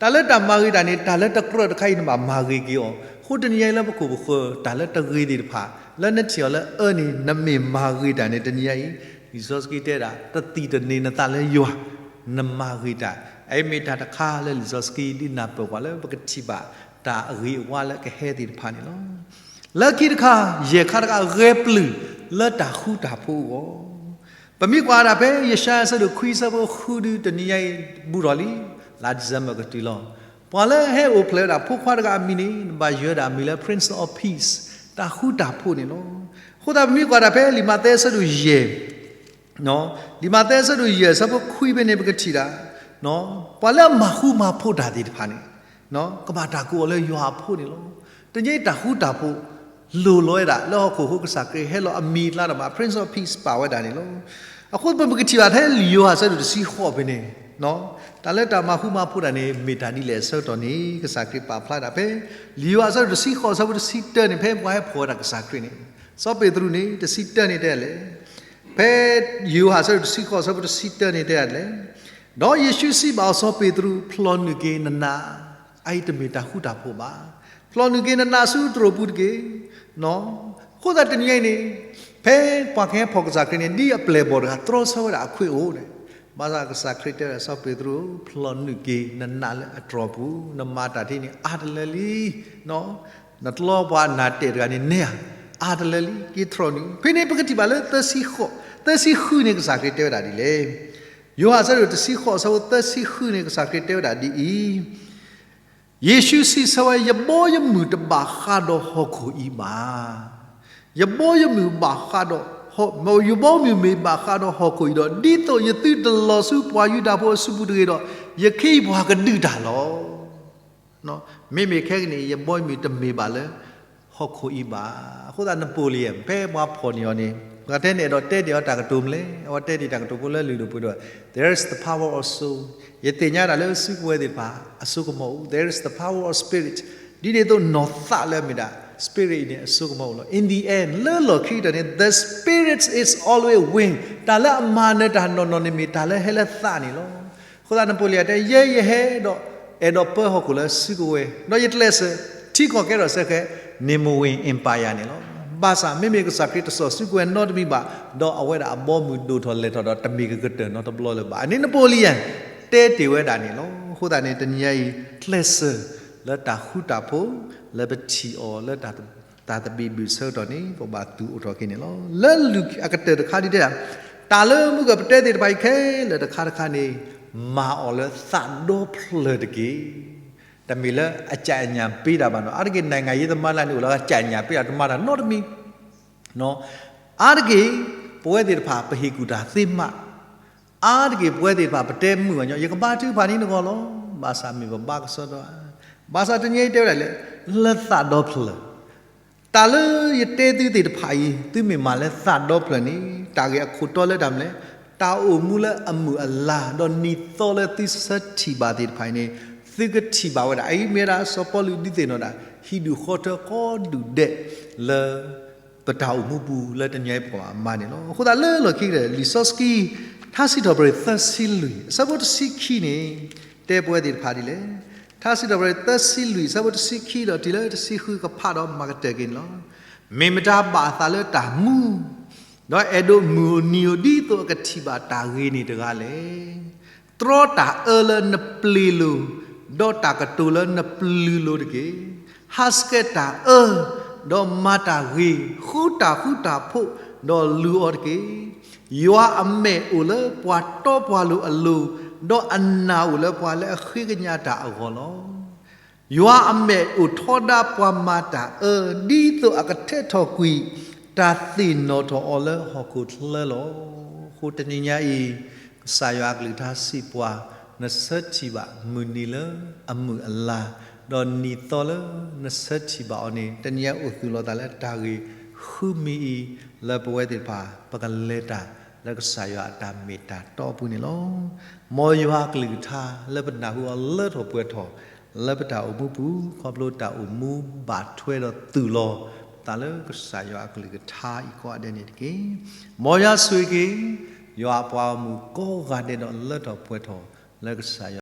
တၢ်လၢတၢ်မၤဂ့ၤတၢ်န့ၣ် တၢ်လၢတကြၢးတခါအံၤနဘၣ်မၤဂ့ၤက့ၤအီၤ. အဃိတနံၤအံၤလၢပခိၣ်ပဃၢၤ တၢ်လၢတဂ့ၤသ့ၣ်တဖၣ် လၢနထံၣ်အီၤလၢအအၢန့ၣ် နမ့ၢ်မၤဂ့ၤတၢ်န့ၣ် တနံၤအံၤ လံာ်စီဆှံတဲဒၣ် တသံၣ်တနံၤနသးလၢယွၤ နမၤဂ့ၤတၢ်. အအံၤမ့ၢ်တၢ်တခါလၢလံာ်စီဆှံဒ်နၢ်ပၢၢ်ပှၤလၢပကထံၣ်ဘၣ် တၢ်အဂ့ၤအဝါလၢကဟဲသ့ၣ်တဖၣ်န့ၣ်လီၤ. လၢခံတခါ ယဲၢ်ခါတခါ ဂဲၤပျုၢ်လၢတၢ်ဃူတၢ်ဖိးအဂီၢ် ပမ့ၢ်ကွၢ်ဒၣ်ဖဲ ယၡါယၤ အဆၢဒိၣ်ခွံ အဆၢဖိဃု ဒုးတနံၤညါအံၤ ဘူးထီၣ်လံ, လါ December ကတုၤလီၤ. ပှၤလၢဟဲအိၣ်ဖျဲၣ်ဝဲဒၣ်ဖိခွါတဂၤအမံၤန့ၣ် နဘၣ်ယၢၤဒၣ်အမံၤလၢ Prince of Peace တၢ်ဃူတၢ်ဖိးန့ၣ်လီၤ. အဃိသတးပမ့ၢ်ကွၢ်ဒၣ်ဖဲလံာ်မးသဲ အဆၢဒိၣ်ယဲၢ် လံာ်မးသဲ အဆၢဒိၣ်ယဲၢ် အဆၢဖိခွံဖဲန့ၣ် ပကထံၣ်ဒၣ် ပှၤလၢအမၤဃူမၤဖိးတၢ်သ့ၣ်တဖၣ်န့ၣ် ကဘၣ်တၢ်ကိးအီၤလၢယွၤအဖိန့ၣ်လီၤ. တနံၤအံၤတၢ်ဃူတၢ်ဖိး လိၣ်လီၤဝဲဒၣ် လၢဟီၣ်ခိၣ်ဖိ ကစၢ်ခရံာ်ဟဲလီၤအမံၤအကျါဒီးဘၣ် Prince of Peace ပာ်ဝဲဒၣ်န့ၣ်လီၤ. အဃိပမ့ၢ်ကထံၣ်ဘၣ်ထဲလံာ်ယိၤဟၣ် အဆၢဒိၣ်တဆံဃိးဖဲန့ၣ် တၢ်လၢတၢ်မၤဃူမၤဖိးတၢ်န့ၣ် မ့ၢ်တၢ်ဒ်လဲၣ်အဆၢကတီၢ်န့ၣ် ကစၢ်ခရံာ်ပာ်ဖျါဒၣ်ဖဲ လံာ်ယိၤဟၣ် အဆၢဒိၣ်တဆံဃိး အဆၢဖိတဆံတၢန့ၣ် ဖဲပှၤဟဲဖီၣ်ဝဲဒၣ်ကစၢ်ခရံာ်န့ၣ် စီၤပ့းတရူးန့ၣ် တဆံတၢန့ၣ်တဲလဲၣ် ဖဲယိၤဟၣ် အဆၢဒိၣ်တဆံဃိး အဆၢဖိတဆံတၢန့ၣ်တဲလဲၣ်, ဒီးယ့ၣ်ၡူးစံးဘၣ်အီၤ စီၤပ့းတရူး, ဖျီၣ်နုာ်က့ၤနနး, အအံၤတမ့ၢ်တၢ်ဃူတၢ်ဖိးဘၣ်. ဖျီၣ်နုာ်က့ၤနနးဆူတြိာ်ပူၤတက့ၢ်. အဃိသတးတနံၤအံၤန့ၣ် ဖဲပှၤကဟဲဖီၣ်ကစၢ်ခရံာ်န့ၣ် ဒ်အပျဲၢ်အဘီၣ်တဂၤ တြီဆၢဝဲဒၣ်အခွ့ၣ်အိၣ်န့ၣ်, ဘၣ်ဆၣ်ကစၢ်ခရံာ်တဲဝဲဒၣ် စီၤပ့းတရူး, ဖျီၣ်နုာ်က့ၤနနးလၢအတြိာ်ပူၤ, နမၤတၢ်ဒ်န့ၣ်အါတလၢလံ နတြီပှၤနးတဲာ်တဂၤန့ၣ်နဲဧါ, အါတလၢလံ က့ၤထီၣ်နုာ်. ဖဲန့ၣ်ပကထံၣ်ဘၣ်လၢသၢဆံဃိး, သၢဆံဃုန့ၣ် ကစၢ်ခရံာ်တဲဝဲဒၣ်ဒ်လဲၣ်. ယိၤဟၣ်အဆၢဒိၣ်တဆံဃိး အဆၢဖိသၢဆံဃုန့ၣ် ကစၢ်ခရံာ်တဲဝဲဒၣ်ဒ်အံၤ, ယ့ၣ်ၡူးစံးဆၢဝဲ, ယဘီယမုၢ်တဘၣ်ဃးဒီးဟီၣ်ခိၣ်အံၤဘၣ်. ယဘီယမုၢ်ဘၣ်ဃးဒီး, ယဘီမုၢ်မ့ၢ်ဘၣ်ဃးဒီးဟီၣ်ခိၣ်အံၤဒီး, ဒ်သိးယသုတလီၤဆူပှၤယူဒၤဖိအစုပူၤတဂ့ၤဒီး, ယခ့ယပှၤကဒုးတၢ်လီၤ. မ့မ့ၢ်ခဲကနံၣ်အံၤ ယဘီယမုၢ်တမ့ၢ်ဘၣ်လၢ ဟီၣ်ခိၣ်အံၤဘၣ်. အဃိသတး Napoleon ဖဲပှၤဖီၣ်န့ၢ်အီၤန့ၣ် ပှၤတဲန့ၣ်အဲၣ်ဒိးတဲန့ၢ်အီၤတၢ်ကတိၤမနုၤလဲၣ်, အဝဲတဲန့ၢ်တၢ်ကတိၤဖိလၢလုၢ်ဒိၣ်ပှ့ၤဒိၣ်, There is the power of soul. ယသ့ၣ်ညါဒၣ်လၢစုကဝဲၤသ့ၣ်တဖၣ် အစိကမီၤအိၣ်, There is the power of spirit. ဒ်န့ၣ်အသိးနီၢ်သးလၢအမ့ၢ်ဒၣ် spirit အံၤန့ၣ် အစိကမီၤအိၣ်လီၤ. In the end လၢလီၢ်ခံကတၢၢ်န့ၣ် the spirit is always win. တၢ်လၢအမၤနၢၤတၢ်နီၢ်နီၢ်န့ၣ်မ့ၢ်တၢ်လၢဟဲလၢသးန့ၣ်လီၤ. အဃိသတး Napoleon တဲ ယဲယဟဲဒီး အဲၣ်ဒိးပၢဟီၣ်ခိၣ်လၢစုကဝဲၤ, ဒီးယကျဲးစၢး ထံကီၢ်ကဲထီၣ်စဲဃဲ Napoleonic Empire န့ၣ်လီၤ. ဘၣ်ဆၣ်မ့မ့ၢ်ကစၢ်ခရံာ်တစိာ်စုကဝဲၤနီတမံၤဘၣ်, ဒီးအဝဲဒၣ်အဘီမုၢ်ဒိၣ်ထီၣ်လဲၤထီၣ်ဒီးတမ့ၢ်ကကတၢၢ်နီတဘျီလၢၤဘၣ်. အန့ၣ် Napoleon တဲတ့ၢ်ဝဲဒၣ်န့ၣ်လီၤ. အဃိသတးန့ၣ် တနံၤညါအံၤ ကျဲးစၢးလၢတၢ်ဃူတၢ်ဖိး လၢပထံၣ်အီၤလၢတၢ် တၢ်သဘံၣ်ဘုၣ်ဆၢကတီၢ်န့ၣ် ပဘၣ်သူၣ်အိၣ်ထီၣ်က့ၤန့ၣ်လီၤ. လၢလူၢ်အကတၢၢ်တခါဒ်တဲဒၣ်, တၢ်လၢမုၢ်ကပတဲသ့ၣ်တဖၣ်အံၤခဲလၢာ်တခါတခါန့ၣ် မၤအီၤလၢသးဒီဖျၢၣ်တက့ၢ်. တမ့ၢ်လၢအကၣ်အညၣ်ပ့တၢ်ဘၣ်နီၤ. အါတက့ၢ် နိုင်ငံရေးသမားန့ၣ် အိၣ်လၢအကၣ်အညၣ်ပ့တၢ် တမၤတၢ်နီတမံၤ အါတက့ၢ် ပဝဲသ့ၣ်တဖၣ် ပဟ့ၣ်ကူၣ်တၢ်သ့မး, အါတက့ၢ် ပဝဲသ့ၣ်တဖၣ် ပတဲမုာ်ဘၣ်ညီ ယကဘါထုကဖၣ်န့ၣ်နဂီၢ်လီၤ. ဘၣ်ဆၣ်မ့ၢ်ပဘါကစီဒီဧါ. ဘၣ်ဆၣ်တနံၤအံၤတဲဝဲဒၣ်လဲၣ်, လၢသးဒီဖျၢၣ်, တၢ်လၢယတဲသုသ့ၣ်တဖၣ်အံၤ သုမ့ၢ်မၤလၢသးဒီဖျၢၣ်န့ၣ် တၢ်ဂ့ၢ်အခိၣ်တီလၢတၢ်မနုၤလဲၣ်, တၢ်အိၣ်မူလၢအမုာ်အလၤ ဒီးနံၤသီလၢသုဆၢထံၣ်ဘၣ်သ့ၣ်တဖၣ်အံၤန့ၣ် သုကထံၣ်ဘၣ်ဝဲဒၣ်. အအံၤမ့ၢ်ဝဲဒၣ်စီၤပီလူးဒုးသ့ၣ်နီၣ်ဒၣ် ဟံၣ်ဒူၣ်ဃီထၢကိးဒူၣ်ဒဲးလၢ ပတၢ်အိၣ်မူပူၤလၢတနံၤအံၤပကဘၣ်မၤန့ၣ်လီၤ. အဃိသတးလၢလီၢ်ခံကတၢၢ် လံာ်စီဆှံ ထါစံးထီၣ်ပတြၢၤသၢဆံလွံၢ် အဆၢဖိတဆံခံန့ၣ် တဲပဝဲသ့ၣ်တဖၣ်ဒ်လဲၣ်. ထါစံးထီၣ်ပတြၢၤသၢဆံလွံၢ် အဆၢဖိတဆံခံဒီးတုၤလၢတဆံဃု ကဖးဒီးမၤကတၢၢ်က့ၤန့ၣ်လီၤ. မ့ၢ်မတၤဘၣ်အသးလၢတၢ်မူ ဒီးအဲၣ်ဒိးမုၢ်ဧိၤနံၤဧိၤ ဒ်သိးအကထံၣ်ဘၣ်တၢ်ဂ့ၤန့ၣ်တဂၤလဲၣ်. တြီတၢ်အၢလၢနပျ့ၤလိၤ, ဒီးတၢ်ကတိၤလၢနပျုၤလိၤတက့ၢ်. ဟးဆှဲးတၢ်အၢ, ဒီးမၤတၢ်ဂ့ၤ, ဃုတၢ်ဃူတၢ်ဖိး, ဒီးလူၤအီၤတက့ၢ်. ယွၤအမဲာ်အိၣ်လၢပှၤတီပှၤလိၤအလိၤ, ဒီးအနၢ်အိၣ်လၢပှၤလၢအဃ့ကညးတၢ်အဂီၢ်လီၤ. ယွၤအမဲာ်အိၣ်ထီဒါပှၤမၤတၢ်အၢ, ဒ်သိးအကထဲထီၣ်ကွံာ်တၢ်သ့ၣ်နီၣ်ထီၣ်အီၤလၢဟီၣ်ခိၣ်ချၢလီၤ. အဃိတနံၤညါအံၤ ကစၢ်ယွၤအကလုၢ်ကထါစံးပှၤ, နဆၢထံၣ်ဘၣ်မုၢ်နံၤလၢအမုာ်အလၤ, ဒီးနံၤသီလၢနဆၢထံၣ်ဘၣ်အီၤန့ၣ် တနံၤညါအိၣ်သူၣ်လီၤသးလၢတၢ်ဂ့ၢ်ဃုမံၤအံၤ လၢပဝဲသ့ၣ်တဖၣ် ပကလဲၤတၢ်လၢကစၢ်ယွၤအတၢ်မ့ၢ်တၢ်တီအပူၤန့ၣ်လီၤ. မ်ယွၤအကလုၢ်ကထါလၢပနၢ်ဟူအီၤလၢထီၣ်ပှဲၤထီၣ် လၢပတၢ်အိၣ်မူပူၤ ခီဖျိတၢ်အိၣ်မူဘၣ်ထွဲဒီးသူၣ်လီၤသးလၢကစၢ်ယွၤအကလုၢ်ကထါအံၤကိးဂၤဒဲးန့ၣ်တက့ၢ်. မ်ယွၤဆိၣ်ဂ့ၤက့ၤ ယွၤအပှၤဂီၢ်မုၢ်ကိးဂၤဒဲးဒီးလၢထီၣ်ပှဲၤထီၣ်လၢကစၢ်ယွၤ